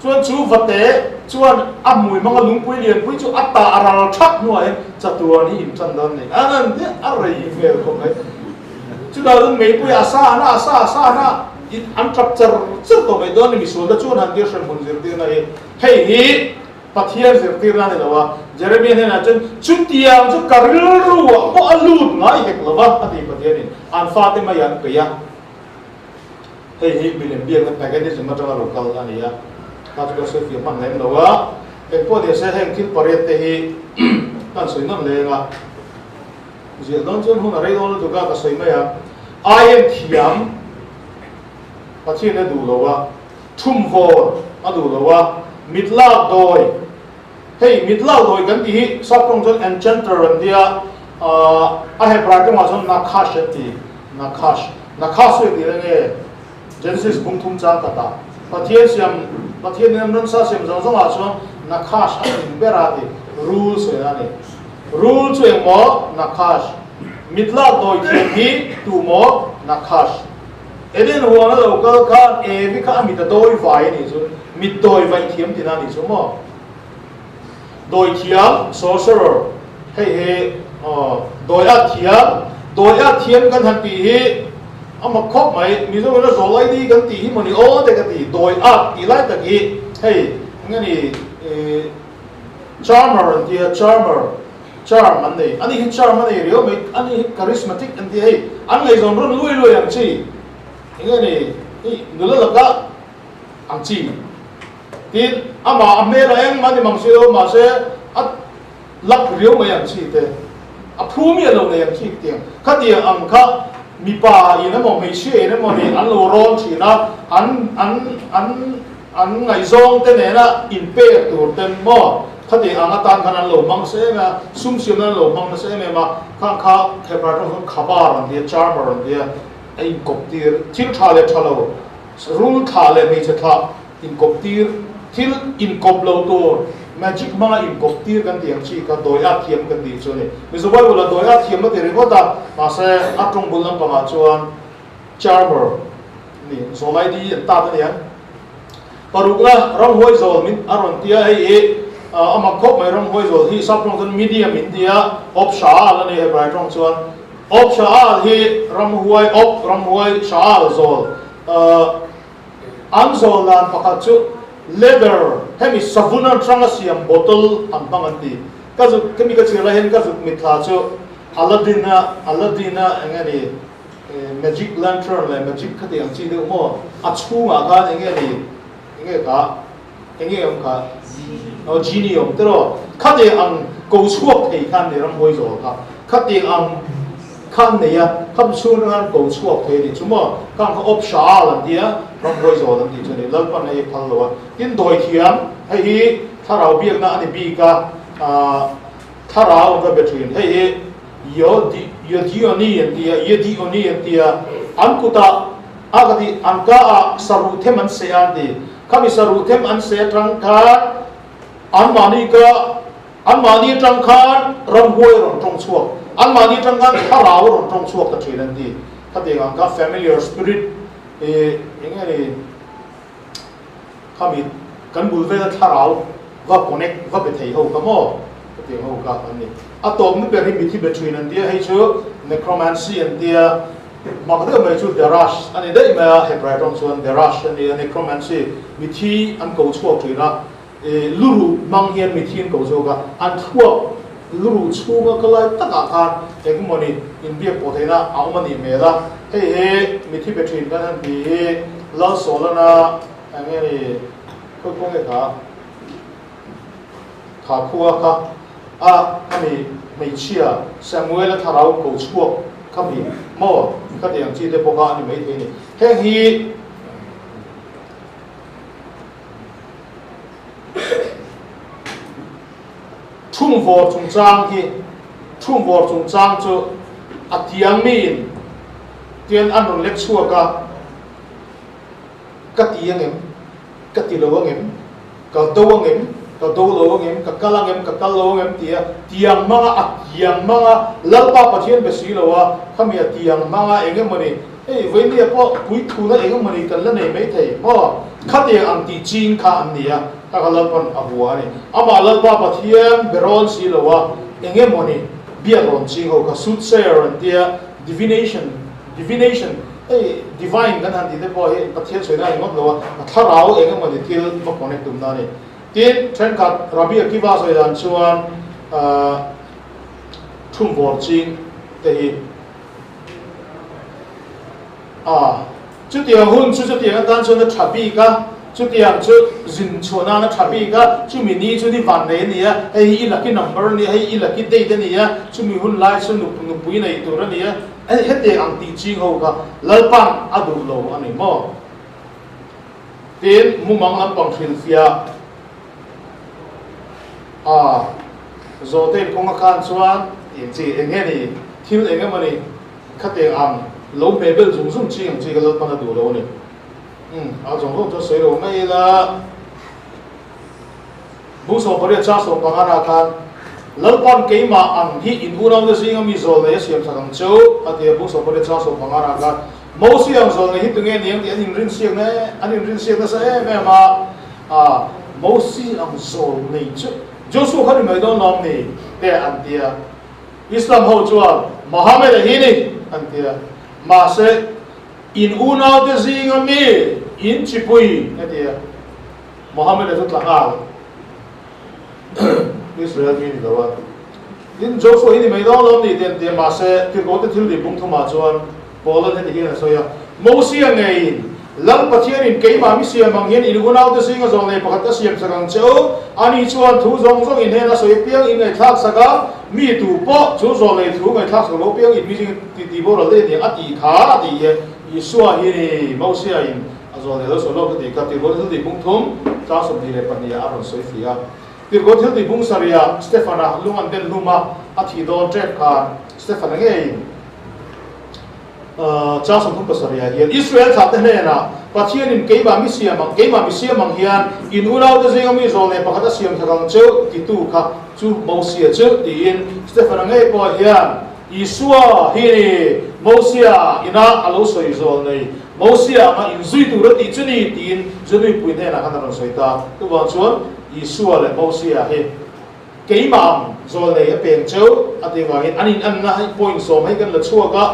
chuan chu vate chuan a hmui hmanga lungpui lianpui chu a tah ral thak hnuah hian chatuan hi intan dawn nei an an ti a rei vel khawp mai. Chutah chuan meipui a sa na a sa a sa na an tap char char tawh mai dawn a ni misualna chuan han tir hremhmun zirtirna hi hei hi Pathian zirtirna a ni lo a, Jeremia hnenah chuan, Chutiang chu ka rilruah pawh a lut ngai hek lo va, a ti Pathianin an fate mai an peih a. Hei hi milem biakna paganism atanga lo kal a ni a, kha chu ka sawi fiah hman lem lo a. Engpawh ni se heng thil pariat te hi kan sawi nawn leng a, ziah dawn chuan hun a rei dawn lutuk a, ka sawi mai a. Aien thiam Pathian a duh lo a. Thumvawn a duh lo a, mit lak dawi, hei mit lak dawi kan tih hi sap tawng chuan enchanter an tia, a Hebrai tawngah chuan nakhash an ti, nakhash, nakhash chu engtir enge Genesis bung thum chang khatah Pathian siam, Pathian in ransa siam zawng zawngah chuan nakhash a tling ber a ti, rul sawi a ni, rul chu engmaw nakhash, mit lak dawi thiam hi tumaw nakhash. Eden huan a lo kal khan Evi kha a mit a dawi vai a nih chu, mit dawi vaih thiam tina a nih chu maw? Dawi thiam, sorcerer, hei hi aw, dawi at thiam, dawi at thiam kan han tih hi a mak khawp mai, Mizo in a zawl ai ni kan tih hi maw ni aw te ka ti, dawi at tih lai tak hi hei eng nge ni ih charmer an tia, charmer. Charm an nei. Ani hi charm a nei riau mai. Ani hi charismatic an ti a hei. An ngaihzawn rawn luai luai ang chi. Enge ni hi nula laka ang chi. Tin, amah a hmel a engmah ni mang si lo mahse a lak riau mai ang chi te. A phu miah lo nei ang chi tiang. Khatiang ang kha mipa in emaw hmeichhia in emaw ni an lo rawn thin a, an an an An ngaihzawng te nena inpek tur ten maw khati ang atan khan an lo hmang nasa em em a, sum siamna an lo hmang nasa em em a, khang kha Hebrai tawng chuan khabar an tia, charmer an tia, a inkawp tir, thil tha leh tha lo, rul thlah leh hmeichhe thlah inkawp tir, thil inkawp lo tur, magic hmanga inkawp tir kan tih ang chi kha dawi at thiam kan tih chu a ni. Mizo Bible ah dawi at thiam a ti ringawt a, mahse a tawng bul lampangah chuan charmer a ni, zawlai di an tat a nia. Parukna ramhuai zawl min a rawn ti a, hei hi a mak khawp mai ramhuai zawl hi sap tawng chuan medium min ti a, awp shaal a ni Hebrai tawng chuan. Awp shaal hi ramhuai awp ramhuai shaal zawl an zawl dan pakhat chu leather hemi savun atanga siam bottle an hmang an ti. Ka zuk khemi ka chhiar lai hian ka zuk mitthla chu Aladdin-a Aladdin-a eng nge ni Magic lantern leh magic kha tih ang chi deuh maw? A chhungah khan eng nge ni? Eng nge kha? Eng nge awm kha? Aw genie awm tiraw? Khatiang ang ko chhuak thei khan ni ramhuai zawl kha. Khatiang ang khan nei a, kham chhung atang khan ko chhuak thei a nih chu maw? Khang kha awp hral an ti a, ramhuai zawl an tih chu a ni. Lalpan hei phal lo a. Tin, dawithiam, hei hi thlarau biakna a ni bik a, thlarau an va be thin. Hei hi Yodioni an ti a, Yedioni an ti a, an kutah a ka tih, an ka ah saruh them an seh a an ti. Khami saruh them an seh atang khan anmahni ka, anmahni atang khan ramhuai a rawn tawng chhuak, anmahni atang khan thlarau a rawn tawng chhuak ta thin an ti. Khatiang ang kha familiar spirit ih eng nge ni? Khami kan bul vela thlarau va connect va be thei ho kha maw? Hetiang ho kha an ni. A tawpna ber hi mithi be thin an tia, hei chu necromancy an tia, mak deuh mai chu derash a ni daih mai a, Hebrai tawng chuan derash a ni a, necromancy mithi an ko chhuak thin a, luruh hmang hian mithi an ko chhuak a, an thluak luruh chhunga ka lai takah khan engmawni inbiak pawh theihna a awm a nih hmel a, hei hi mithi be thin kan han ti hi Lalsawlana Eng nge ni khawi khaw nge kha kha khua kha a khami hmeichhia Samuela thlarau ko chhuak khami maw khatiang chi te pawh kha a ni maithei a ni. Heng hi Thumvawr chungchang hi Thumvawr chungchang chu a tiang miin tian an rawn lek chhuak a. Ka ti ang em? Ka ti lo ang em? Ka do ang em? Ka do lo ang em? Ka kal ang em? Ka kal lo ang em? Tia tiang hmanga a tiang hmanga Lalpa Pathian be si lo a, khami a tiang hmanga eng emawni, hei vawinia pawh puithuna eng emawni kan la nei maithei maw? Khatiang ang tih ching kha an ni a, kha kha Lalpa'n a hua a ni. Amah Lalpa Pathian be rawn si lo a, eng emawni biak rawn ching ho kha soothsayer an tia, divination, Divination, hei divine kan han tih te pawh hi Pathian sawi na a ni ngawt lo a, a thlarau eng emaw ni thil va connect tumna a ni. Tin, thenkhat Rabbi Akiva sawi dan chuan thumvawr ching te hi a chutiang hun chu chutiang atan chuan a tha bik a, chutiang chu zin chhuah nan a tha bik a, chumi ni chu ni van nei a ni a, hei hi i lucky number a ni a, hei i lucky date a ni a, chumi hun lai chu nupui nei tur a ni a. Hei hetiang ang tih ching ho kha Lalpa'n a duh lo a ni maw? Tin, mumang lampang hrilhfiah a zawhte in kawng a khan chuan eng chi eng nge ni thil eng emaw ni khatiang ang lo hmeh bel zung zung ching ang chi kha Lalpa'n a duh lo a ni. Umm, a zawng zawng chu a sawi lo mai ila. Bung 18 chang 15 ah khan, Lalpa'n keimah ang hi in unaute zinga mi zawl nei a siam sak ang chu, a ti a. Bung 18 chang 15 ah khan, Mosia ang zawl nei hi tunge ni ang tih an inrinsiak na an inrinsiak nasa em em a, a Mosia ang zawl nei chu Joshua kha ni mai dawn lawm ni? te an ti a. Islam ho chuan, Mohammed a hi ni, an ti a. Mahse, in unaute zinga mi in chipui, a ti a. Mohammed-a chu tla nghal Israel mi ni lo a. Tin, Joshua hi ni mai dawn lo ni te an ti a, mahse Tirhkohte thil tih bung thumah chuan Paul-a'n heti hian a sawi a, Mosia ngeiin, Lal Pathianin keimah mi siam ang hian in unaute zinga zawng nei pakhat ka siam sak ang che u, ani chuan thu zawng zawng in hnen a sawi apiang in ngaihthlak sak a, mi tu pawh chu zawng nei thu ngaihthlak sak lo apiang in mi zinga ti boral daih a ni ang a tih kha a tih hian Isua hi ni Mosia-in A zawl nei lo sawi lawk ka tih kha Tirhkaw thil tih bung thum tlang 22 ah a rawn sawi fih a. Tirhkaw thil tih bung sarih ah Stefan-a lung an den hlum a, a thih dawn tep khan Stefan-a ngeiin chang 37 ah hian Israel thlahte hnenah Pathianin keimah mi siam ang, keimah mi siam ang hian in unaute zinga mi zawl nei pakhat a siam thak ang cheu titu kha chu Mosia chu tiin Stefan-a ngei pawh hian Isua hi ni Mosia ina a lo sawi zawl nei Mosia anga inzui tur a tih chu ni tiin Junuipui hnenah khan a rawn sawi ta. Chuvang chuan Isua leh Mosia hi keimah ang zawl nei a peng cheu a tih vangin an inanna hi point sawm hei kan la chhuak a,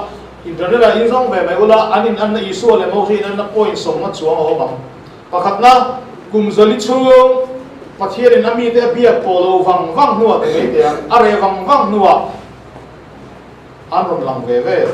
internet ah inzawng ve mai ula an inanna Isua leh Mosia inanna point sawm nga chuang a awm ang. Pakhatna, kum zali chhung Pathianin a mite a biak pawh lo vang vang hnuah ti mai teh ang, a reh vang vang hnuah an rawn lang ve ve.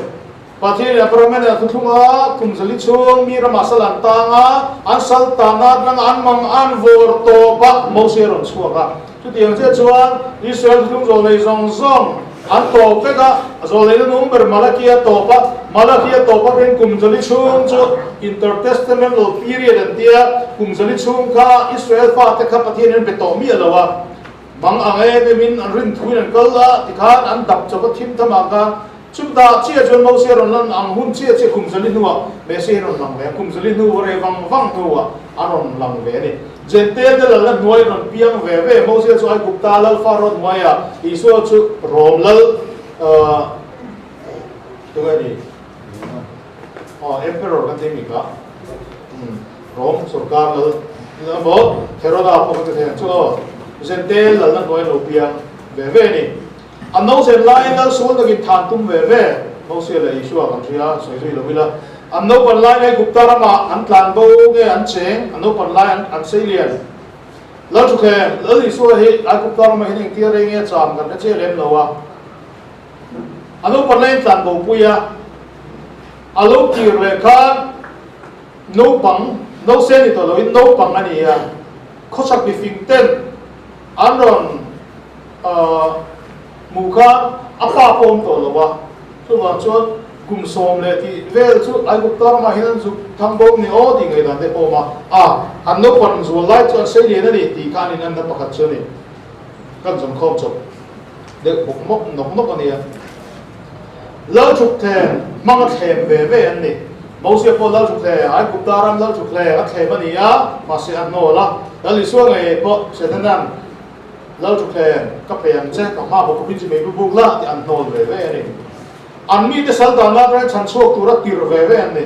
Pathian in Abrahamen a thuthlung a, kum zali chhung mi ramah sal an tang a, an sal tanna atanga an mang an vawr tawp a, Moses a rawn chhuak a. Chutiang chiah chuan Israel thuthlung zawh nei zawng zawng an tawp vek a, zawh neihna nung ber Malakia a tawp a, Malakia tawp atangin kum zali chhung chu Intertestamental period an tia, kum zali chhung kha Israel fate kha Pathian in an be tawh miah lo a, mang ang em emin an rin thuin an kal a, tikhan an dap chawp a thim thamah khan Chutah chiah chuan Moses rawn lan ang hun chiah chiah kum zali hnuah Messi hi rawn lang ve a, kum zali hnu rei vang vang hnuah a rawn lang ve a ni. Jentail te lalna hnuai rawn piang ve ve, Moses chu Aigupta lal Pharaoh hnuaiah, Isua chu Rom lal tunge ni? Aw Emperor kan ti mi kha, Rom sorkar lal. Emaw Heroda pawh kan ti thei ang chu aw. Zente lalna hnuai lo piang ve ve a ni. An nausen laiin lal sual takin than tum ve ve Mosia leh Isua kan hria, sawi zui lo ila. An naupan lai Aigupta ramah an tlan bo nge an cheng, an naupan lai an sei lian. Lal Thutthleng, Lal Isua hi Aigupta ramah hian engtia rei nge cham kan hre chiah lem lo a. A naupan laiin tlan bo pui a, a lo kir leh khan naupang, nause ni tawh loin naupang a ni a, khawchhak mifing ten an rawn hmuh khan a pa pawh awm tawh lo a, chuvang chuan kum 10 leh tih vel chu Aigupta ramah hian an zuk thang bawk ni aw tih ngaihdan te pawh a awm a, a an naupang zual lai chu an sei lian a ni tih kha an inanna pakhat chu a ni. Kan zawng khawm chawp deuh bawk mawk nawk nawk a nia. Lalthukthleng hmang a thlem ve ve an ni. Mosia pawh Lalthukthleng, Aigupta ram Lalthukthleng a thlem a ni a, mahse a hnawl a. Lal Isua ngei pawh Setana'n Lalthukthleng ka pe ang che, ka hma bawk khawpin chu mei bu buk la tih an hnawl ve ve a ni. An mite sal dan lak reng chhan chhuak tura tir ve ve an ni.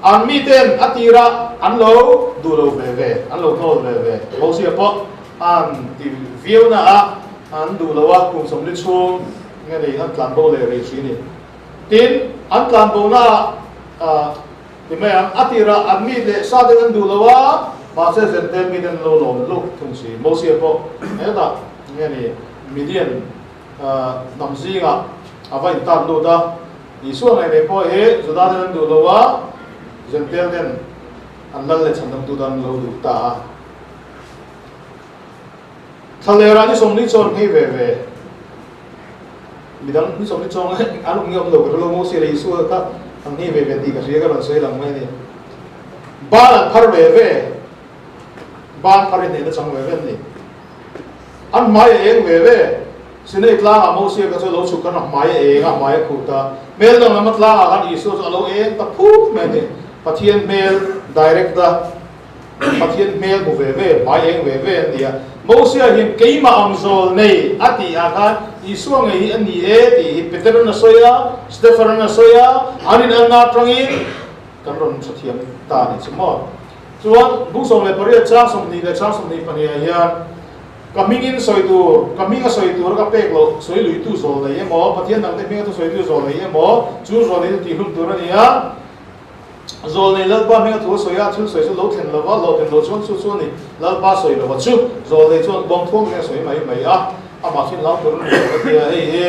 An miten a tira an lo duh lo ve ve, an lo hnawl ve ve. Mosia pawh an ti viau na a, an duh lo a, kum 40 chhung nge ni an tlan bo leh rih si ni. Tin, an tlan bo na ah ti mai ang, a tirah an mi leh sa ten an duh lo a, mahse Zentel mi ten an lo lawm luk thung si. Mosia pawh hetah nge ni Midian hnam zingah a va intan lut a, Isua ngei mai pawh hi Juda ten an duh lo a, Zentel ten an lal leh chhandamtu tan an lo duh ta a. Thlalera ni 40 chuan nghei ve ve. Midang ni 40 chuan an awm nge awm lo ka hre lo, Mosia leh Isua kha an nghei ve ve tih ka hria ka rawn sawi lang mai a ni. Ban an phar ve ve, ban phar hi hnehna chang ve ve an ni. An hmai a eng ve ve, Sinai tlangah Mosia kha chu a lo chhuk khan a hmai a eng a, a hmai a khuh ta. Hmel dang lama tlangah khan Isua chu a lo eng ta phut mai a ni. Pathian hmel direct a. Pathian hmel hmu ve ve, hmai eng ve ve an ti a. Mosia hian keimah ang zawl nei a tih ah khan Isua ngei hi a ni e tih hi Peteran a sawi a, Stepheran a sawi a, an inanna atangin kan rawn hre thiam ta a nih chu maw. Chuan bung 18 chang 20 leh chang 22 ah hian ka hmingin sawi tur, ka hminga sawi tur ka pek loh sawi luitu zawl nei emaw, Pathian dangte hminga thu sawitu zawl nei emaw chu zawl nei chu tihhlum tur a ni a. Zawlnei Lalpa hminga thu a sawi a, thil sawi chu lo thlen lova, lo thlen lo chuan chu chu a ni. Lalpa sawi lova chu Zawlnei chuan bawng thuang hian a sawi mai mai a, amah thin lau tur a ni lo a ti a, hei hi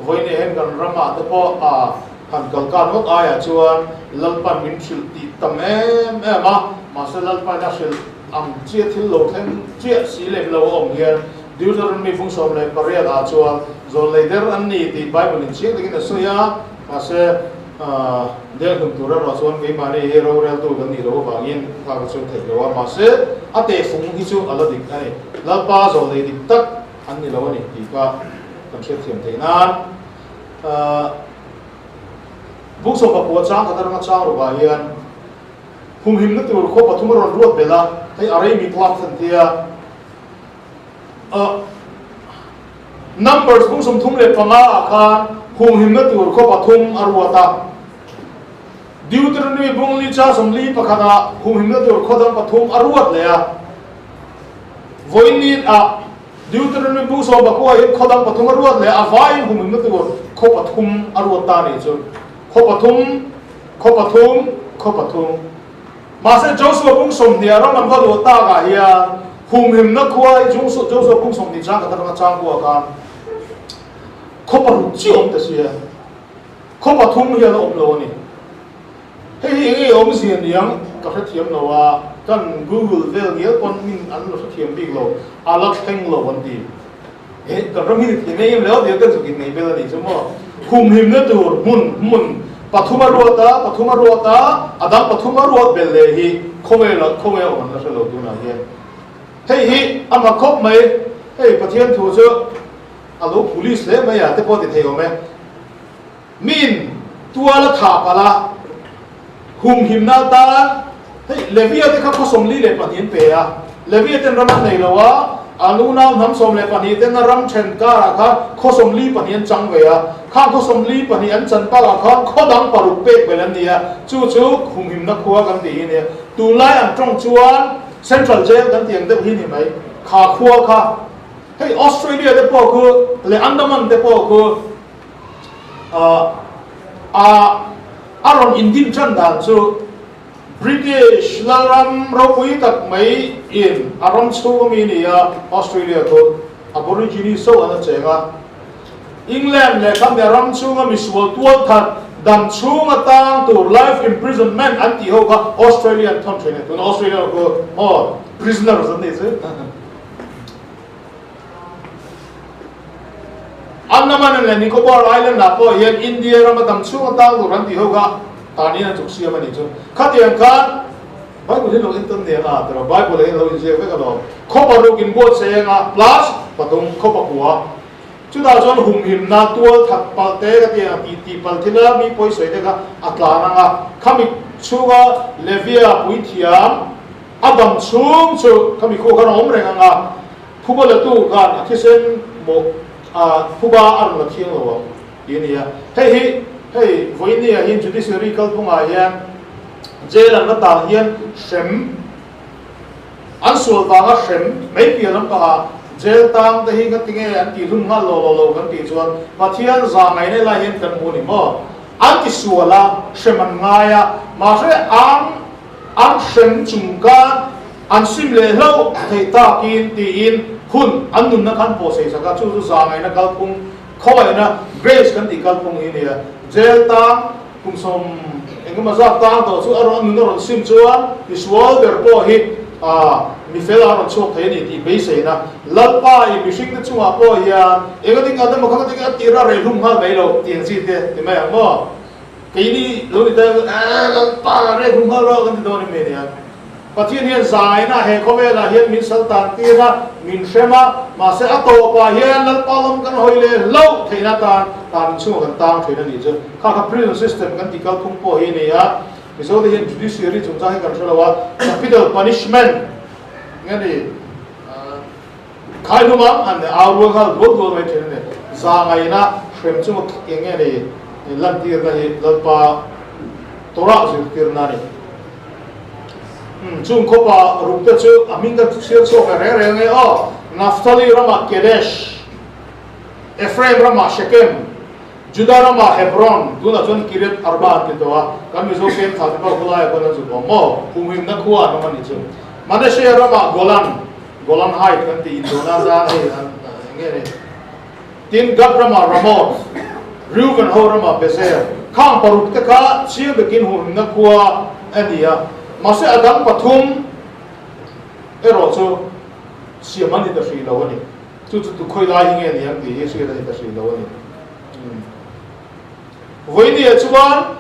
vawiin hian kan ramah te pawh a han kal kar ngawt aiah chuan Lalpan min hrilh tih tam em em a, mahse Lalpain a hrilh ang chiah thil lo thleng chiah si lem lo a awm hian Deuteronomy fung 18 ah chuan Zawlnei der an ni tih Bible in chiang takin a sawi a, mahse Del hlum tur erawh chuan keimahni hi roreltu kan nih loh avangin thla ka chhung theih lo a, mahse a tehfung hi chu a la dik a ni. Lalpa zawlnei dik tak an ni lo a ni tih kha kan hriatthiam theih nan Bung 19 chang khat atanga chang rukah hian humhimna tur khaw pathum a rawn ruat belh a, hei a rei mit lak than tia. Numbers bung 35 ah khan humhimna tur khaw pathum a ruat a. Deuteronomy bung li cha 41 ah humhimna tur khaw dang pathum a ruat leh a. Vawiin ah Deuteronomy bung 19 hian khaw dang pathum a ruat leh a, a vaiin humhimna tur khaw pathum a ruat ta a nih chu. Khaw pathum, khaw pathum, khaw pathum. Mahse, Joshua bung 20 a ram an va luah takah hian humhimna khua hi Joshua bung 20 chang khat atanga chang kua khan khaw paruk chiah awm ta sia, khaw pathum hian a awm lo a ni. Hei hi eng nge awmzia niang ka hrethiam lo a, kan Google vel ngial pawn min an la hrethiam bik lo, a la thleng lo an ti. Eh, kan ram hi ni thei mai em leh tia kan zuk in nei vel a nih chu maw. Humhimna tur hmun hmun pathum a ruat a, pathum a ruat a, a dang pathum a ruat belh leh hi khawnge la khawnge awm an la hre lo tunah hian. Hei hi a mak khawp mai, hei Pathian thu chu a lo police hle mai a te pawh ti thei awm e. Min tual a thah palh a, humhimna atan hei Levia te kha khaw 42 an pe a, Levia ten ram an nei lo a, an unau hnam 12 ten a ram then karah khan khaw 42 an chang ve a, khang khaw 42 an chan bakah khan khaw dang paruk pek belh an ni a, chu chu humhimna khua kan tih hi a nia. Tunlai an tawng chuan Central Jail kan tih ang deuh hi ni mai. Kha khua kha hei Australia te pawh khu leh Andaman te pawh khu a a rawn indin tan dan chu British lalram ropui tak mai in a ram chhung ami ni a, Australia khu Aborigines ho an la cheng a. England leh khami a ram chhunga misual tualthat dam chhung atang tur life imprisonment an tih ho kha Australia an thawn thin e. Tuna Australia ho khu maw prisoners an nih chu. Andaman leh Nicobar Island ah pawh hian India rama dam chhung atang tur an tih ho kha tanin an chuk siam a nih chu. Khatiang khan Bible hi lo entawn nen a tiraw Bible ah hian lo inziak vek alawm. Khaw paruk inbuatsaih anga plus pathum khaw pakua chutah chuan humhimna tual that palh te ka ti ang tih tih palh thil a mi pawi sawi te kha a tlan ang a. Khami chhunga Levia puithiam a dam chhung chu khami khuh khan a awm reng ang a. Phuba latu khan a thisen mawh a phuba a rawn la thiang lo ang tih a ni a. Hei hi hei vawinia hian judiciary kalphungah hian jail an la tang hian hrem an sual vanga hrem mai piah lampangah jail tang te hi nga tinge an tih hlum nghal lo lo lo kan tih chuan Pathian za ngaina lai hian kan hmu a ni maw? An ti sual a, hrem an ngai a, mahse an An hrem chung khan an sim leh hlauh theih takin tiin hun an nunna khan pawhsei sak a, chu chu zangaihna kalphung khawngaihna grace kan tih kalphung hi a ni a. Jail tang kum sawm engemaw zat tang tawh chu a rawn nunna rawn sim chuan misual ber pawh hi mi fel a rawn chhuak thei a ni tih beiseina Lalpa i mihringte chungah pawh hian engatin Adama kha engatin a tir a reh hlum nghal mai loh tih ang chi te ti mai ang maw? Keini lo ni ta eh Lalpa rek hmu nghal rawh kan ti dawn em nia. Pathian hian zaina he khawvelah hian min sal tan tir a, min hrem a, mahse a tawpah hian Lalpa lam kan hawi leh hlauh theihna tan tan inchhungah kan tang thin a nih chu. Kha kha prison system kan tih kalphung pawh hi a ni a, Mizote hian judiciary chungchang hi kan hre lo a, capital punishment nge ni Khai hnungah an au rual nghal dual dual mai thin a ni. Zangaihna hrem chunga eng nge ni lantirna hi Lalpa Torah zirtirna a ni. Chung khawpa rukte chu a hming ka chhiar chhuak ve reng reng nge aw, Naphtali ramah Kedesh, Ephraim ramah Shekem, Juda ramah Hebron, tunah chuan Kiriath Arba an ti tawh a, kan Mizo peng thla te pawh khulaiah khuan an zuk awm maw? Humhimna khua an awm a nih chu. Manasseh ramah Golan, Golan Height kan tih indona zan hei an eng nge ni? Tin, Gad ramah Ramoth, Reuven ho ramah Bezer, khang paruk te kha chiang takin humhimna khua a ni a, mahse a dang pathum erawh chu siam an ni ta hrih lo a ni. Chu chu tu khawi lai hi nge ni ang tih hi hriat a ni ta hrih lo a ni. Vawinia chuan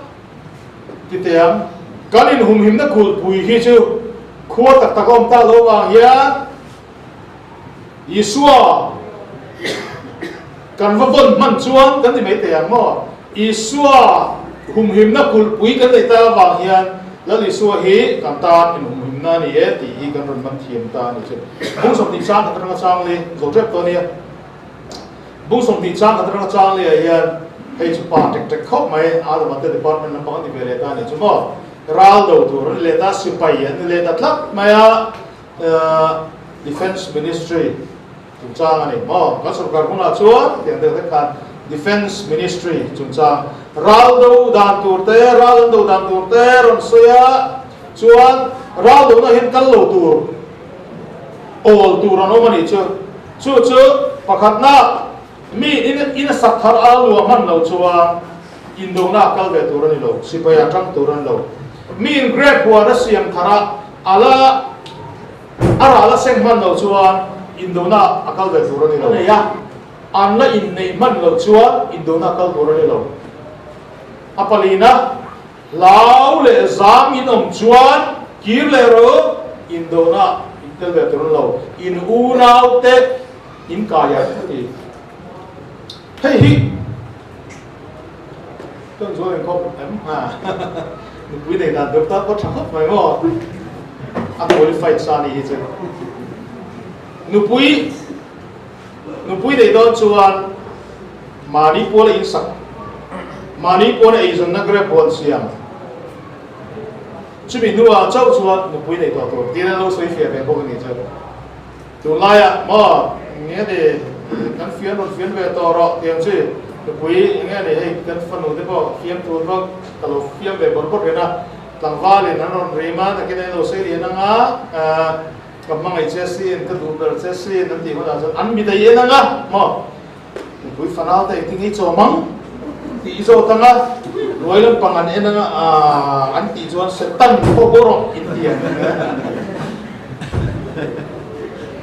titiang kan inhumhimna kulhpui hi chu khua tak tak a awm tak lo vang hian Isua kan va vawn hman chuan kan ti mai thei ang maw? Isua humhimna kulhpui kan neih tak avang hian Lal Isua hi kan tan inhumhimna a ni e tih hi kan rawn man thiam ta a ni chu. Bung 20 chang khat atanga chang li zo tep tawh a nia. Bung 20 chang khat atanga chang li ah hian hei chu pa tek tek khawp mai Adama te department lampang a ni ve leh ta a ni chu maw. Ral do tur an ni leh ta, sipai an ni leh ta tlat mai a, Defence Ministry Chungchang a ni maw? Kan sorkar hunah chuan tiang deuh hlek khan Defence Ministry chungchang ral do dan tur te, ral an do dan tur te rawn sawi a, chuan ral dona hian kal lo tur, awl tur an awm a nih chu. Chu chu pakhatna mi in in a sak thar a luah hman lo chuan indona a kal ve tur a ni lo, sipai a tang tur a ni lo. Mi in grape huan a siam thar a, a la A ral a seng hman loh chuan indona a kal ve tur a ni lo. Nei a, an la inneih hman loh chuan indona a kal tur a ni lo. A palina, hlau leh zam in awm chuan kir leh rawh, indona in tel ve tur a ni lo. In unau te in kai ang a ti. Hei hi kan zual inkhawm em? Nupui nei dan deuh tak pawh tha khawp mai maw? A qualified sa ni hi chu. Nupui nupui nei dawn chuan mahni puala in sak, mahni puala eizawnna grep huan siam. Chumi hnuah chauh chuan nupui nei tawh tur tiin an lo sawi fiah ve bawk a nih chu. Tunlaiah maw eng nge ni kan fian rawn fian ve tawh rawh tih ang chi nupui eng nge ni hei kan fanu te pawh fiam tur vak ka lo fiam ve bawrh bawrh reng a, tlangvalin an rawn rim a, nakin an lo sawi lian ang a, ka hmangaih che sin, ka duh ber che sin an tih hunah chuan an mit a en ang a maw nupui fanau te engtin nge i chawm ang tih i zawt ang a, ruai lampang an en ang a, an tih chuan Satan pawh bawr rawh in ti ang.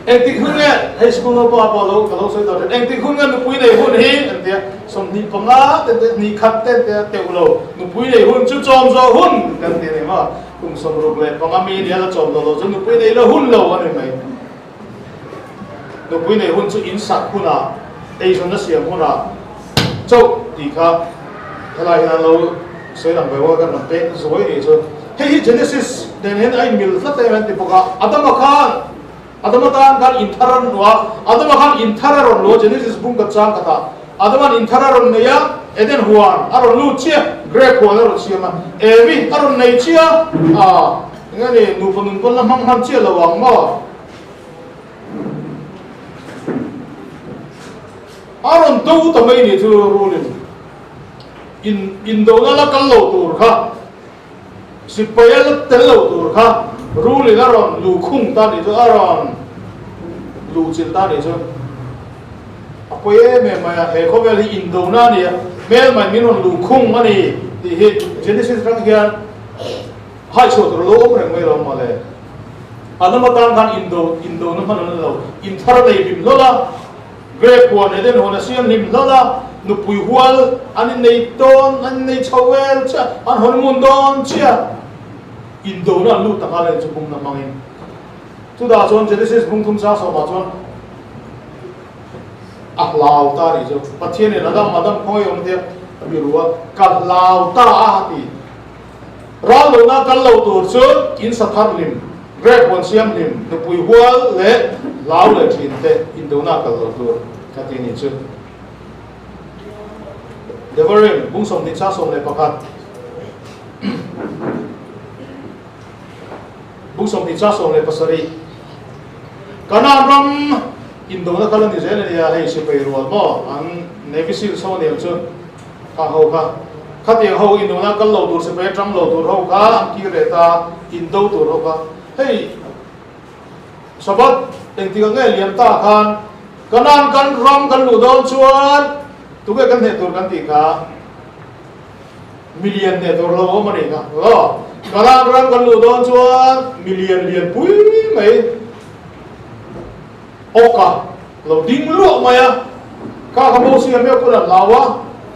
Engtik hun nge hei school naupangah pawh lo ka lo sawi tawh thin, engtik hun nge nupui nei hun hi an tia, 25 te te hnih khat te te teuh lo, nupui nei hun chu chawm zawh hun kan ti a ni maw, kum 65 mi nia la chawm tawh lo chu nupui nei la hun lo a ni mai. Nupui nei hun chu in sak hunah, eizawnna siam hunah chauh tih kha helai hian an lo sawi lang ve bawk a, kan rawn pek zuai nih chu. Hei hi Genesis nen hian a inmil tlat em an ti bawk a, Adama khan Adama tan khan inthar a rawn luh a, Adama khan inthar a rawn luh a, Genesis bung khat chang khatah Adama'n inthar a rawn nei a, Eden huan a rawn lut chiah, grape huan a rawn siam a, Evi a rawn nei chiah a, eng nge ni nupa nun pawn la hmang hman chiah lo ang maw? A rawn do ta mai ni chu rulin in indona la kal lo tur kha sipai a la tel lo tur kha rulin a rawn luh khung ta ni chu a rawn luh chilh ta ni chu a pawi em em mai a he khawvel hi indona a ni a hmelmai min rawn luh khung a ni tih hi Genesis atang hian Haichhuah tur a lo awm reng mai lo mawle. A lam atan khan indo indona hman an lo inthar nei hlim hlawlh a, grape huan Eden huan a siam hlim hlawlh a, nupui hual an innei dawn an innei chho vel chiah, an honeymoon dawn chiah. Indona an lut ta nghal a ni chu bumna hmangin. Chutah chuan Genesis bung thum sang sawmah chuan a hlau ta a nih chu. Pathianin Adam Adam khawngaih awm tia a biru a, ka hlau ta a a ti. Ral lohna kal lo tur chu in sa thar hlim, grape huan siam hlim, nupui hual leh hlau leh thin te indona kal lo tur ka ti nih chu. Devarim, bung 21 11, bung 27, Kanaan ram indona kal a ni zel a nia, hei sipai rual maw an Navy Seals ho aniang chu. Kha ho kha, khatiang ho inuna kal lo tur sipai atang lo tur ho kha an kir leh ta, indo tur ho kha. Hei Sabbath engtik ang nge liam ta khan Kanan kan ram kan luh dawn chuan tunge kan hneh tur kan tih kha milian hneh tur lo awm a nih kha. Aw, Kanan ram kan luh dawn chuan milian lian pui mai Awka lo ding luah mai a, kha kha Mosia meuh pawn a hlau a,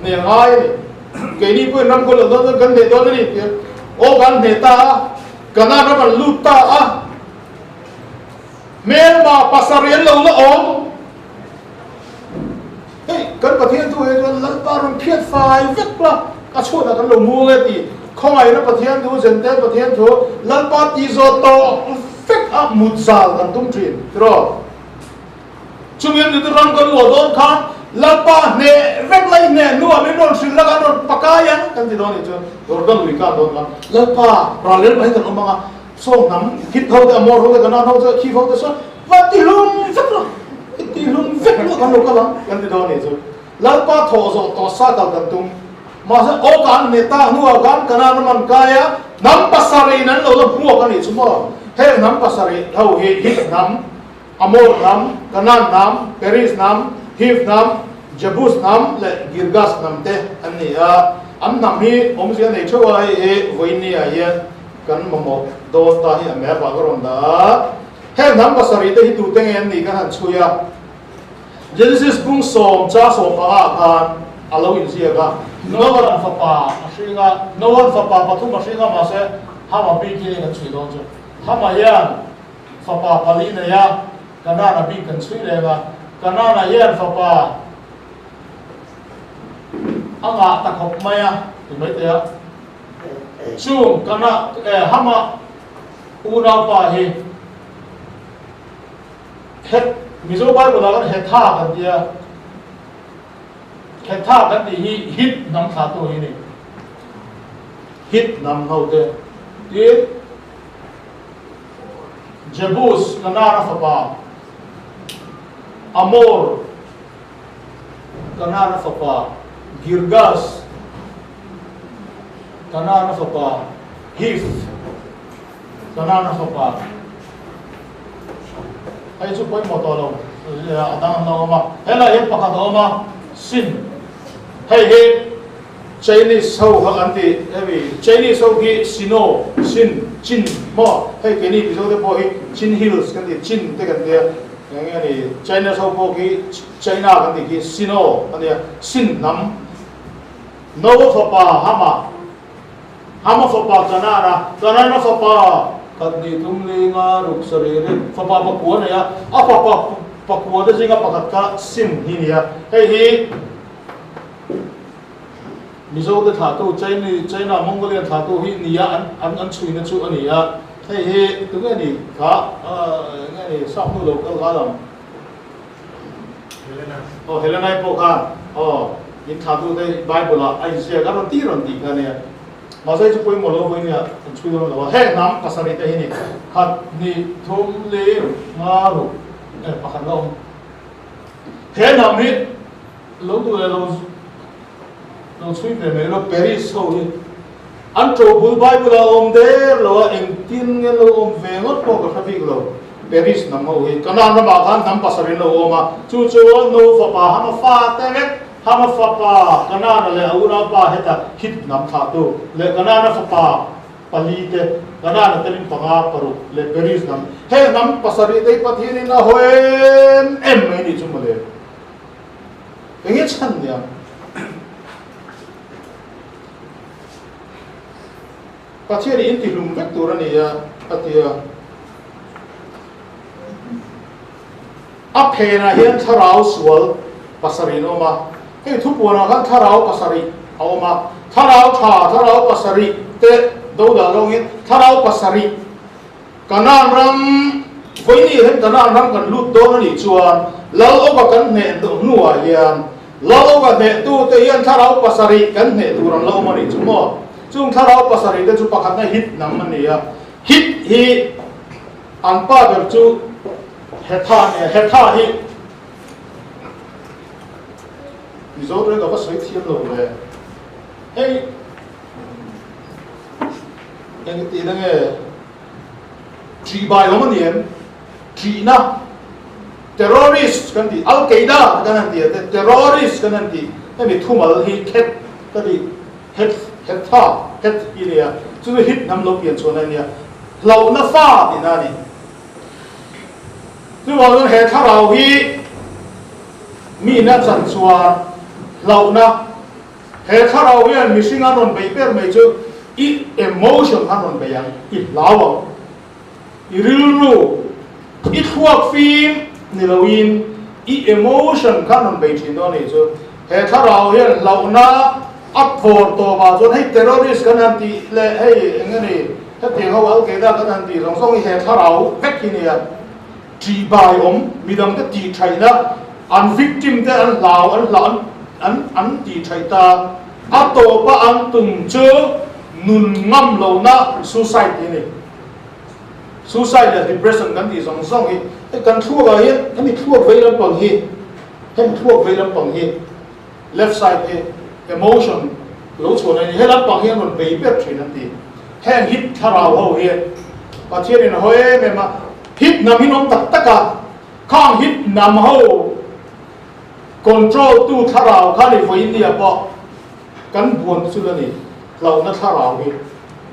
hneh a ngai a ni. Keini pawhin ram kawl lo dawn chuan kan hneh dawn a ni tih a, awka an hneh ta a, Kanaan ram an lut ta a, hmelma pasarih an lo la awm. Hei, kan Pathian thu hi chuan Lalpa rawn phiat fai vek la, a chhuatah kan lo muang e tih khawngaihna Pathian thu, Zentel Pathian thu, Lalpa tih zawh tawh vek a mut zal kan tum thin, tiraw? Chumi an nitu ram kan luah dawn khan Lalpa hneh vek la i hneh hnuah min rawn hrilh la kan rawn pakai ang kan ti dawn nih chuan Jordan lui khan dawn khan Lalpa ral lel mai kan awm ang a, saw hnam Hit ho te, Amor ho te, Kanaan ho te, Khiv ho te saw va ti hlum vek la, i ti hlum vek luah kan lo kal ang kan ti dawn nih chu Lalpa thawh zawh tawh sa kal kan tum. Mahse aw kan hneh ta hnuah khan Kanaan ram an kai a, hnam pasarih in an lo la hmuak a nih chu maw? Heng hnam pasarih ho hi Hit hnam, Amor hnam, Kanaan hnam, Periz hnam, Hiv hnam, Jebus hnam leh Girgas hnam te an ni a. An hnam hi awmzia nei theuh a, hei hi vawiin ah hian kan mamawh dawn ta hi a map ah ka rawn dah a. Heng hnam pasarih te hi tute nge an nih kan han chhui a. Genesis bung sawm cha sawm panga ah khan a lo inziak a, Noah-an fapa a hring a, Noah-an fapa pathum a hring a, mahse Hama bik hi kan chhui dawn chu. Hama hian fapa pali nei a, Kanaan-a bik kan chhui reng a, Kanaan-a hian fapa a ngah ta khawp mai a, ti mai teh a. Chung Kana, Hama unaupa hi Het, Mizo Bible ah khan Hetha kan ti a, Hetha kan tih hi Hit hnam thlahtu hi a ni. Hit hnam ho te tin. Jebus, Kanaan-a fapa, Amor, Kanaan-a fapa, Girgas, Kanaan-a fapa, Hif, Kanaan-a fapa. Hei chu pawimawh tawh lo, a dang an lo awm a. Helai hian pakhat a awm a, Sin. Hei hi Chinese ho kha an ti, hemi Chinese ho khi Sino, Sin, Chin maw? Hei keini Mizo te pawh hi Chin Hills kan ti, Chin te kan tia, eng nge ni Chinese ho pawh khi China kan tih khi Sino a nia, Sin hnam. Noa fapa Hama, Hama fapa Kanana, Kanana fapa khat ni tum li nga ruk sarih ri fapa pakua a nei a, a fapa pakua te zinga pakhat kha Sim hi a ni a, hei hi Mizo te thlahtu Chinese, China, Mongolian thlahtu hi nia an an an chhuina chu a ni a, hei hi tunge ni kha enge ni sap hnu lo kal kha lam Helena. Aw Helenai pawh khan aw in thlahtu te Bible ah a inziak a rawn ti rawn tih kha nia mahse chu pawimawh lo vawi nia an chhui dawn lo a heng hnam pasarih te hi ni khat hnih thum li nga ruk eh pakhat la awm he hnam hi Lo duh leh lo lo chhui ve mai lo Paris ho hi an to bul Bible ah awm der lo a engtin nge lo awm ve ngawt pawh ka hre bik lo Paris hnam ho hi Kanaan ramah khan hnam pasarih an lo awm a chu chu no fapa Hama fa te vek Hama fapa Kanaana leh a unaupa heta Hit hnam thlahtu leh Kanaana fapa pali te Kanaana telin panga paruk leh Paris hnam heng hnam pasarih te hi Pathianin a haw em em mai nih chu mawle. Enge chhan nia? Pathian in tihlum vek tur a ni a, a ti a. A phenah hian thlarau sual pasarih an awm a. Hei thupuanah khan thlarau pasarih a awm a. Thlarau tha, thlarau pasarih te do dah zawngin thlarau pasarih Kanaan ram, Vawiini hian Kanaan ram kan lut dawn a nih chuan Lal Oga kan hneh hnuah hian Lal Oga hnehtute hian thlarau pasarih kan hneh tur an la awm a nih chu maw? Chung thlarau pasarih te chu pakhatna Hit hnam a ni a, Hit hi an pa ber chu Hetha a ni a, Hetha hi Mizo reng a va sawi thiam lo ve. Hei. Eng tihna nge? Ṭih bai awm a ni em? Ṭihna, terrorist kan tih, Al Qaeda kan han tih a te, terrorist kan han tih, hemi thumal hi khet ka tih, het, het tha, het hi a nia, chu chu hit hnam lo pian chhuahna a nia, hlauhna fa tihna a ni. Chuvang chuan he thlarau hi mihna chan chuan hlauhna, He thlarau hian mihring an rawn beih ber mai chu i emotion an rawn beih ang, i hlau ang, i rilru, i thluak fim ni loin i emotion kha an rawn bei thin dawn a nih chu. He thlarau hian hlauhna a thawr tawpah chuan hei terrorist kan han tih leh hei eng nge ni hetiang ho Al Qaeda kan han tih zawng zawng hi he thlarau vek hi nia ṭihbai awm midangte tihṭhaihna An victim te an hlau, an hlau, an an an tih theih ta. A tawpa an tum chu nun ngam lohna suicide hi a ni. Suicide leh depression kan tih zawng zawng hi hei kan thluak ah hian hemi thluak vei lampang hi hemi thluak vei lampang hi left side hi emotion lo chhuah na a ni. He lampang hi an rawn bei ber thin an ti. Heng hip thlarau ho hi Pathianin a haw em em a, hip hnam hi an awm tak tak a. Khang hi hnam ho control tu thlarau kha ni Vawinia pawh kan buan chu la ni, hlauhna thlarau hi.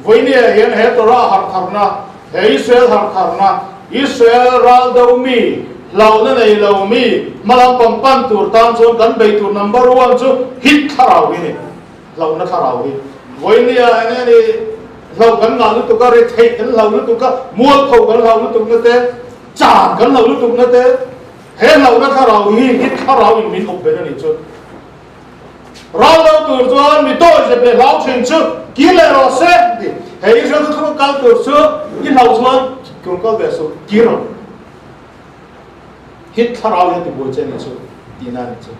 Vawinia hian he Torah harhtharna, he Israel harhtharna, Israel ral do mi, hlauhna nei lo mi, hmalam pang pan tur tan chuan kan bei tur number one chu hit thlarau hi ni, hlauhna thlarau hi. Vawinia eng nge ni hlauh kan ngah lutuk a, retheih kan hlau lutuk a, mualpho kan hlau lutuk na te, Chan kan lo lutukna te, he hlauhna thlarau hi hi thlarau in min awp ber a nih chu. Ral lo tur chuan mi dawihzep leh hlau thin chu kir leh rawh se ti. He Israel chu thlarau kal tur chu i hlau chuan kir kal ve suh, kir rawh. Hi thlarau hian tibuai che a nih chu tihna a nih chu.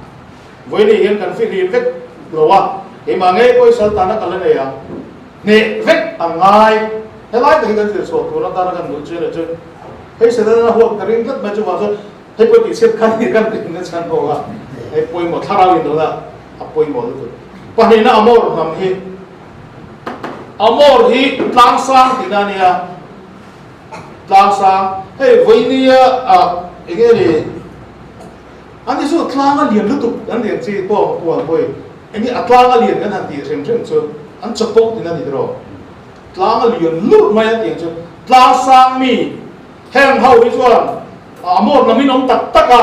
Vawiin hian kan fihlim vek lo a, keimah ngei pawh i saltana ka la nei ang. Hneh vek a ngai. Helai tak hi kan zir chhuah tur atana kan duh chu a nih chu. Hei Setana huat ka ring tlat mai chuvang chuan hei pawh tihchhiat kha ni kan ring na chhan bawk a, hei pawimawh thlarau indona a pawimawh lutuk. Pahnihna Amor hnam hi Amor hi tlangsang tihna a nia, tlangsang hei vawinia ah eng nge ni an ti chu tlang a lian lutuk an lian chi pawh puan pawh eng nge a tlang a lian kan han tih hrim hrim chu an chapo tihna a ni tiraw. Tlang a lian lurh mai a tiang chu tlang sang mi heng ho hi chuan Amor hnam in awm tak tak a,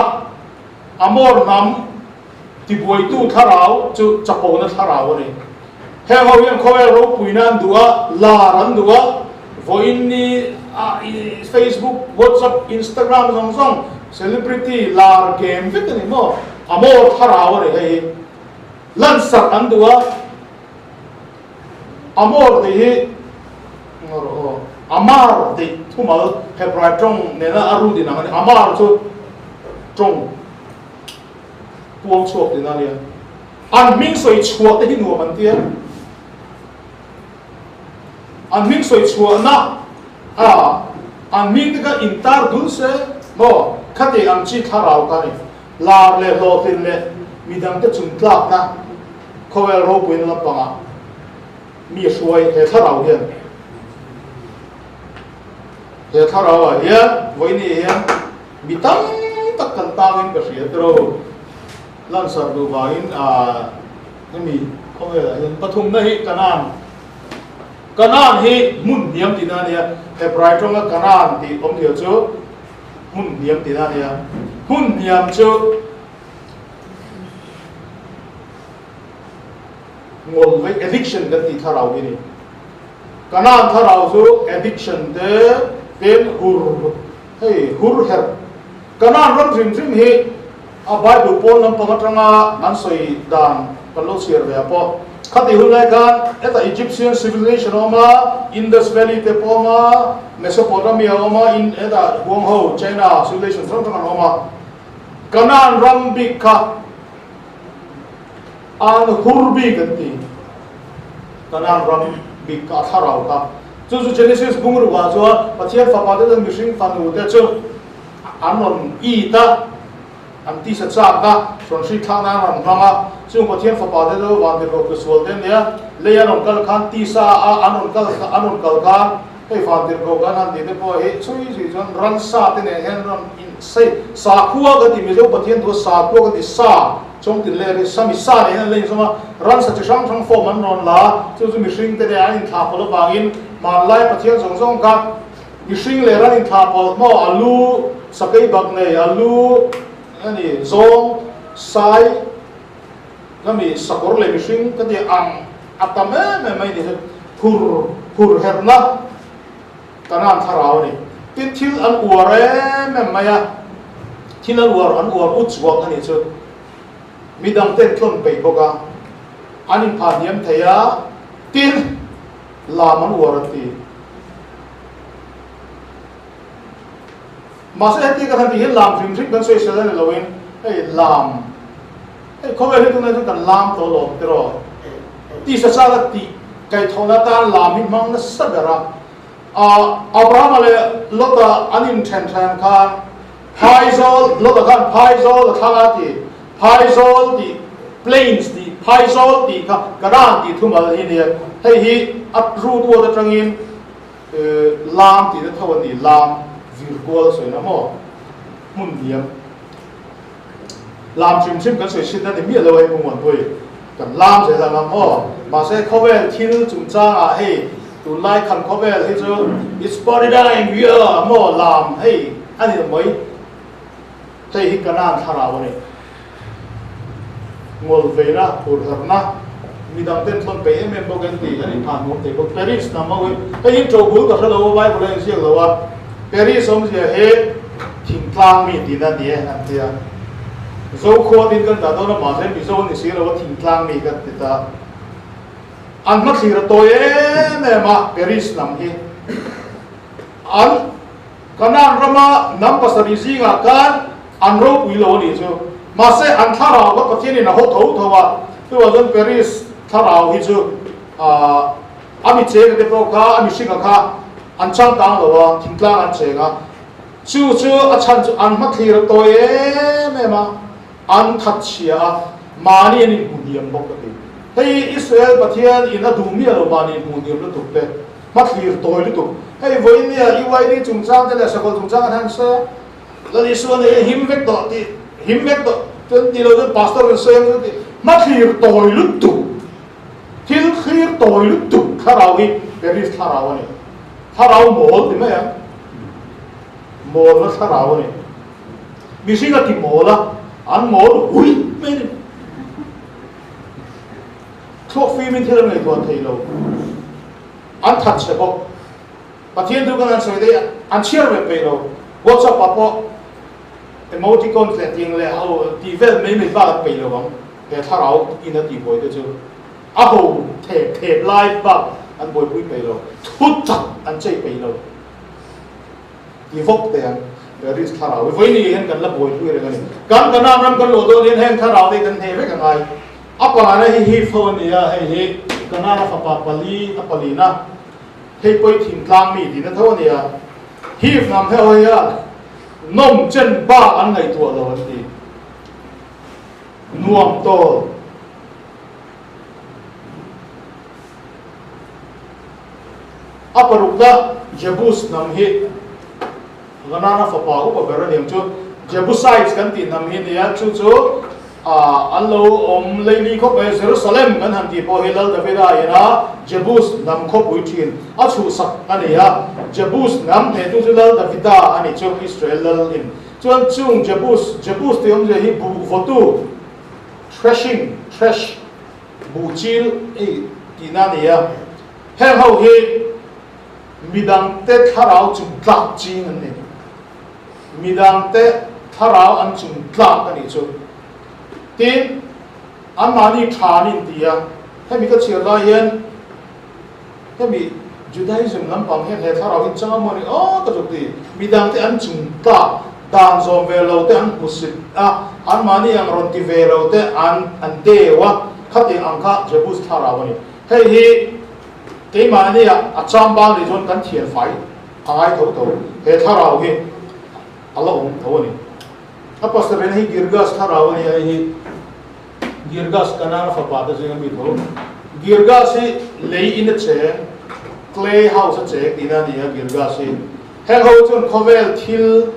Amor hnam tibuaitu thlarau chu chapona thlarau a ni. Heng ho hian khawvel ropuina an duh a, lar an duh a, vawiin ni a Facebook, WhatsApp, Instagram zawng zawng celebrity lar game vek a ni maw? Amor thlarau a ni hei hi. Lansarh an duh a. Amor tih hi Amar tih thumal Hebrai tawng nena a rut inang a ni. Amar chu tawng puang chhuak tihna a nia. An hming sawi chhuah te hi nuam an ti a. An hming sawi chhuahna a an hming te kha intar dul se maw khati ang chi thlarau kha a ni. Lar leh hlawhtlin leh midangte chung tlakna Khawvel ropuina lampangah mi a hruai he thlarau hian he thlarau ah hian vawiini hian mi tam tak kan tangin ka hria tiro lansar duh vangin ah hemi khawvel ah hian pathumna hi Kanan Kanan hi hmun hniam tihna a nia Hebrai tawnga Kanan tih awmzia chu hmun hniam tihna a nia hmun hniam chu Ngawl vei addiction kan tih thlarau hi ni. Kanan thlarau chu addiction te ten hur hei hur herh. Kanan ram hrim hrim hi a Bible pawn lampang atanga an sawi dan kan lo chhiar ve ah pawh khati hun lai khan hetah Egyptian civilization a awm a, Indus Valley te pawh a awm a, Mesopotamia a awm a, in hetah Huangho China civilization hrang hrang an awm a. Kanaan ram bik kha an hur bik an ti. Kanaan ram bik kha a thlarau kha. Chu chu Genesis bungrukah chuan Pathian fapa te chuan mihring fanu te chu an rawn it a, an tisa chak a, rawn hri thlak nan an rawn hmang a. Chung Pathian fapa te chu vantirhkoh tlusual te an ni a, lei an rawn kal khan tisa a an rawn kal an rawn kal khan Hei vantirhkoh kan han tih te pawh hi chhui chhui chuan ransa te nen hian rawn in sei sakhua kan ti Mizo Pathian thu a sakhua kan ti sa chawng tin leh ri sami sa nen hian an la inzawm a ransa chi hrang hrang form an rawn la a chu chu mihring te nen an inthlah pawlh avangin hmanlai Pathian zawng zawng kha mihring leh ran inthlah pawlh maw a lu sakei bak nei a lu a ni zawng sai Khami sakawr leh mihring ka ti ang a tam em em mai ni hi hur hur herhna Kanan thlarau a ni. Tin thil an uar em em mai a, thil an uar an uar ut chhuak a nih chu midang ten tlawn peih bawk a, an inphah hniam thei a, tin lam an uar an ti. Mahse heti ka han tih hian lam hrim hrim kan sawi sel a ni loin hei lam hei khawvel hi tunah chuan kan lam tawh lawm tiraw tisa chak a tih kaihthawhna atan lam hi hmang nasa ber a ah Abrahama leh Lota an inthen then khan Phaizawl Lota khan Phaizawl a thlang a ti Phaizawl tih plains tih Phaizawl tih kha Kanan tih thumal hi nia hei hi a root word atangin Lam tihna tho a ni, lam vir kual a sawi na maw? Hmun hniam. Lam hrim hrim kan sawi chhit na ni miah lo hei Pu Muanpui, kan lam zel ang a maw? Mahse khawvel thil chungchangah hei tunlai khan khawvel hi chu it's party time yeah maw lam hei a ni mai. Hei hi Kanaan thlarau a ni. Ngawl veina, hurherna, midang ten thlawn peih em em bawk an ti, an inphah nuam thei bawk. Paris hnam ho hi, hei hi ṭobul ka hre lo a, Bible a inziak lo a, Paris awmzia hi thingtlang mi tihna a ni e an ti a. Zokhua tin kan dah dawn a, mahse Mizo a ni si lo a, thingtlang mi kan ti ta. An hmathlir a tawi em em a, Paris hnam hi. An. Kanaan rama hnam pasarih zingah khan an ropui lo a nih chu. Mahse, an thlarau kha Pathianin a haw tho tho a, chuvang chuan Paris thlarau hi chu a mi chenga te pawh kha, a mihringa kha an changkang lo a, thingtlang an cheng a. Chu chu a chhan chu an hmathlir a tawi em em a, an that chhia a, mahni an inhmu hniam bawk a ti. Hei Israel Pathian in a duh miah lo mahni inhmu hniam lutuk te, hmathlir tawi lutuk. Hei vawinia UID chungchang te leh sakawlh chungchang an han sawi a, Lal Isua nei a him vek tawh tih, him vek tawh chuan ti lo chuan pastor in sawi ang chu tih, hmathlir tawi lutuk, thil thlir tawi lutuk thlarau hi Paris thlarau a ni. Thlarau mawl ti mai ang. Mawlna thlarau a ni. Mihring a ti mawl a, an mawl huih mai a ni. Thluak fimin thil an ngaihtuah thei lo. An that chhe bawk. Pathian chu kan han sawi daih a, an chhiar ve peih lo. WhatsApp ah pawh emoticons leh tiang leh ho tih vel mai mai bak an peih lo ang. He thlarau in a tihbuai te chu a ho thep thep lai bak an buaipui peih lo. Thu tak an chei peih lo. Ti vawk teh ang. Paris thlarau hi vawiin hian kan la buaipui reng a ni. Kan Kanaan ram kan luah dawn hian heng thlarau te hi kan hneh vek a ngai. A pangana hi Hiv ho a ni a, hei hi Kanaan a fapa pali a palina. Hei pawi thingtlang mi tihna tho a nia. Hiv hnam he ho hian nawm chen bak an ngaihtuah lo an ti. Nuam tawl. A parukna Jebus hnam hi Ganana fapa upa ber a niang chu. Jebusites kan tih hnam hi a nia, chu chu an lo awm leili khawp mai. Jerusalem kan han tih pawh hi Lal Davida ina Jebus hnam khawpui thin a chhuhsak a ni a. Jebus hnam hnehtu chu Lal Davida a ni chu, Israel lal in. Chuan chung Jebus, Jebus tih awmzia hi buh vawtu, threshing, thresh, buh chil ei tihna a ni a. Heng ho hi midangte thlarau chung tlak ching an ni. Midangte thlarau an chung tlak a nih chu. Tin, anmahni tha an inti a, hemi ka chhiar lai hian hemi Judaism lampang hian he thlarau hi chang amaw ni aw ka zuk ti. Midangte an chung tlak, dan zawm ve lo te an hmusit a, anmahni ang rawn ti ve lo te an an deu a, khatiang ang kha Jebus thlarau a ni. Hei hi keimahnia a chambang nih chuan kan thian fai a ngai tho tho. He thlarau hi a la awm tho a ni. A pastor in hei Girgas thlarau a ni a, hei hi Girgas Kanaan fapa te zinga mi tho. Girgas hi lei in a cheng, clay house a cheng tihna a ni a Girgas hi. Heng ho chuan khawvel thil,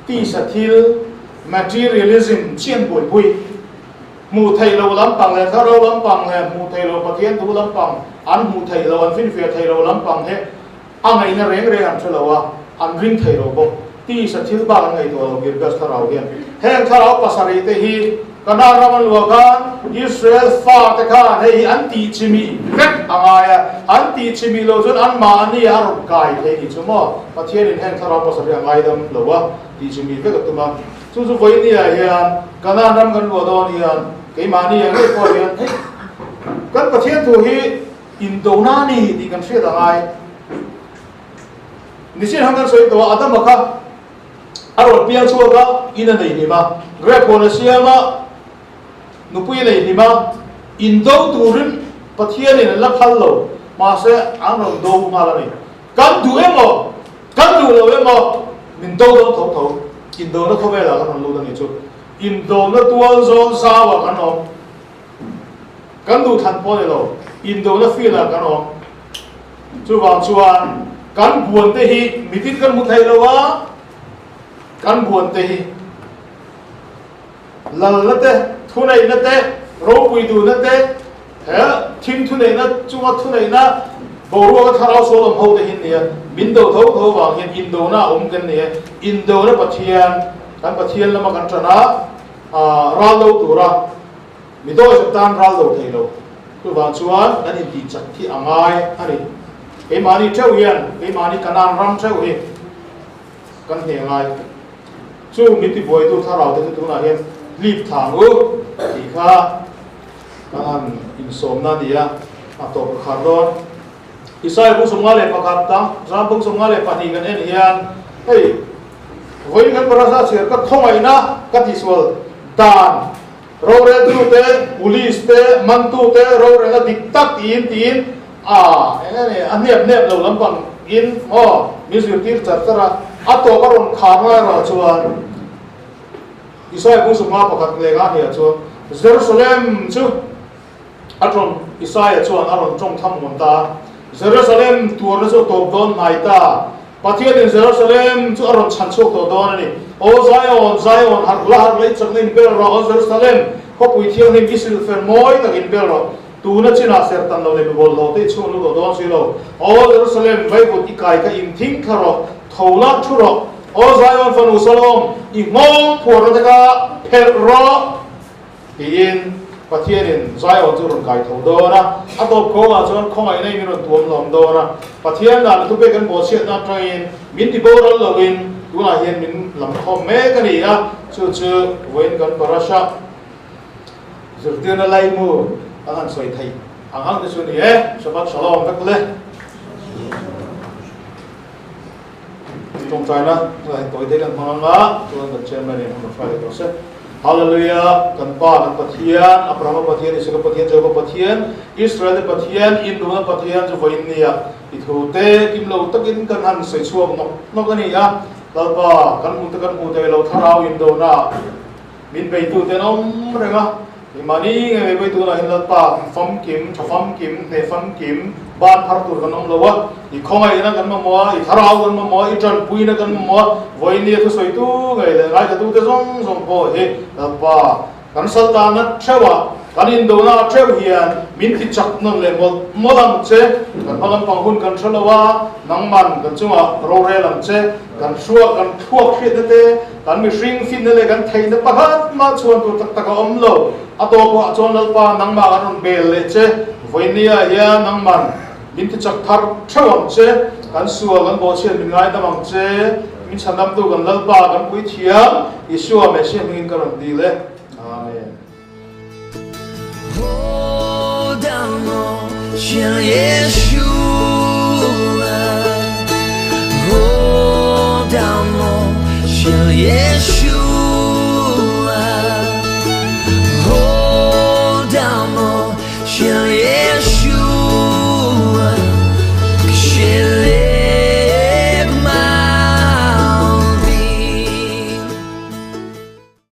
tisa thil, materialism chian buaipui. Hmuh theih loh lampang leh thlarau lampang leh hmuh theih loh Pathian thu lampang, an hmuh theih loh, an finfiah theih loh lampang hi a ngaihna reng reng an hre lo a, an ring thei lo bawk. Tisa thil bak an ngaihtuah lo Girgas thlarau hian. Heng thlarau pasarih te hi Kanaan ram an luah khan Israel fate khan hei hi an tih chimih vek a ngai a, an tih chimih loh chuan anmahni a rawn kai thei ni chu maw? Pathianin heng thlarau pasarih a ngaidam lo a, tih chimih vek a tum a. Chu chu vawinia hian Kanaan ram kan luah dawn hian keimahni ang ngei pawh hian hei kan Pathian thu hi indona a ni tih kan hriat a ngai. Nichin han kan sawi tawh a, Adama kha a rawn piang chhuak a, in a nei hlim a, Grep huan a siam a, nupui a nei hlim a, indo turin Pathianin an la phal lo, mahse an rawn do nghal a ni. Kan duh emaw, kan duh lo emaw, min do dawn tho tho. Indona khawvelah kan rawn lut a nih chu. Indona tual zawn zauah kan awm. Kan duh thlan pawh a ni lo. Indona field-ah kan awm. Chuvang chuan kan buan te hi mitin kan hmu thei lo a, kan buan te hi lalna te, thuneihna te, ropui duhna te, he thim thuneihna chunga thuneihna boruaka thlarau sual awm ho te hi nia, min do tho tho vang hian indona a awm kan ni e. Indona Pathian, kan Pathian lama kan ṭan a, ral do tura mi dawizep tan ral do thei lo. Chuvang chuan kan intih chak hi a ngai a ni. Keimahni ṭheuh hian, keimahni Kanaan ram ṭheuh hi kan hneh ngai. Chu min tibuaitu thlarau te chu tunah hian hlip thang u tih kha kan han insawmna a ni a, a tawp ka khar dawn. Isaiah bung 51 tang zam bung 52 kan en hian hei vawiin kan parasa chhiar ka khawngaihna ka tihsual dan roreltu te, police te, mantu te rorelna dik tak tiin tiin a eng nge ni a hniap hniap lo lampang in maw min zirtir char char a. A tawp a rawn khar lai erawh chuan Isaia bung sawmnga pakhat leh nga hniah chuan Jerusalem chu a tawng Isaia chuan a rawn tawng tham ngawn ta a. Jerusalem tuarna chu a tawp dawn hnai ta. Pathianin Jerusalem chu a rawn chhan chhuak tawh dawn a ni. Aw Zion, Zion, harh la harh la i chakna in bel rawh, Aw Jerusalem, khawpui thianghlim i silhfer mawi tak in bel rawh. Tuna chinah ser tan lo leh mi bawlhhlawh te i chhuak lut tawh dawn si lo. Aw Jerusalem, vaivut i kai kha in thing thla rawh, tho la thu rawh. Aw Zion fanu Salom, i nghawng phuarna te kha phelh rawh. Tiin Pathianin Zion chu rawn kai tho dawn a, a tawp khawngah chuan khawngaihna in min rawn tuam lawm dawn a. Pathian dan thupek kan bawhchhiatna atangin min ti boral loin tunah hian min lam khawm mek a ni a, chu chu vawiin kan parasha zirtirna laimu kan han sawi theih ang ang te chu a ni e. Shabbat Shalom vek le. Tawngtaina hei tawi te kan hmang anga chuan kan chairman in hun a hruai leh tawh se. Hallelujah! Kan Pa, kan Pathian, Abrahama Pathian, Isaka Pathian, Jakoba Pathian, Israel te Pathian, Induna Pathian chu vawiin nia i thu te kim lo takin kan han sawi chhuak nawk nawk a ni a. Lalpa, kan hmu te kan hmu thei lo thlarau indona min beitu te an awm reng a. Mahni ngei mai tunah hian Lalpa famkim, tha famkim, hneh famkim, ban phar tur kan awm lo a, i khawngaihna kan mamawh a, i thlarau kan mamawh a, i tanpuina kan mamawh a, vawinia thusawitu ngei leh ngaithlatute zawng zawng pawh hi Lalpa kan saltana theuhah, kan indona theuh hian min ti chak nawn leh mawlh mawlh ang che, kan hma lampang hun kan hre lo a, nangman kan chungah rorel ang che, kan hruak kan thluak hriatna te, Kan mihring finna leh kan theihna pakhat mah chhuan tur tak tak a awm lo. A tawpah chuan Lalpa nangmah kan rawn bel leh che. Vawinia hian nangman min ti chak thar theuh ang che. Kan sual kan bawhchhiat min ngaidam ang che. Min chhandamtu kan Lalpa kan puithiam Isua Messiah hmingin ka rawn dil e. Amen.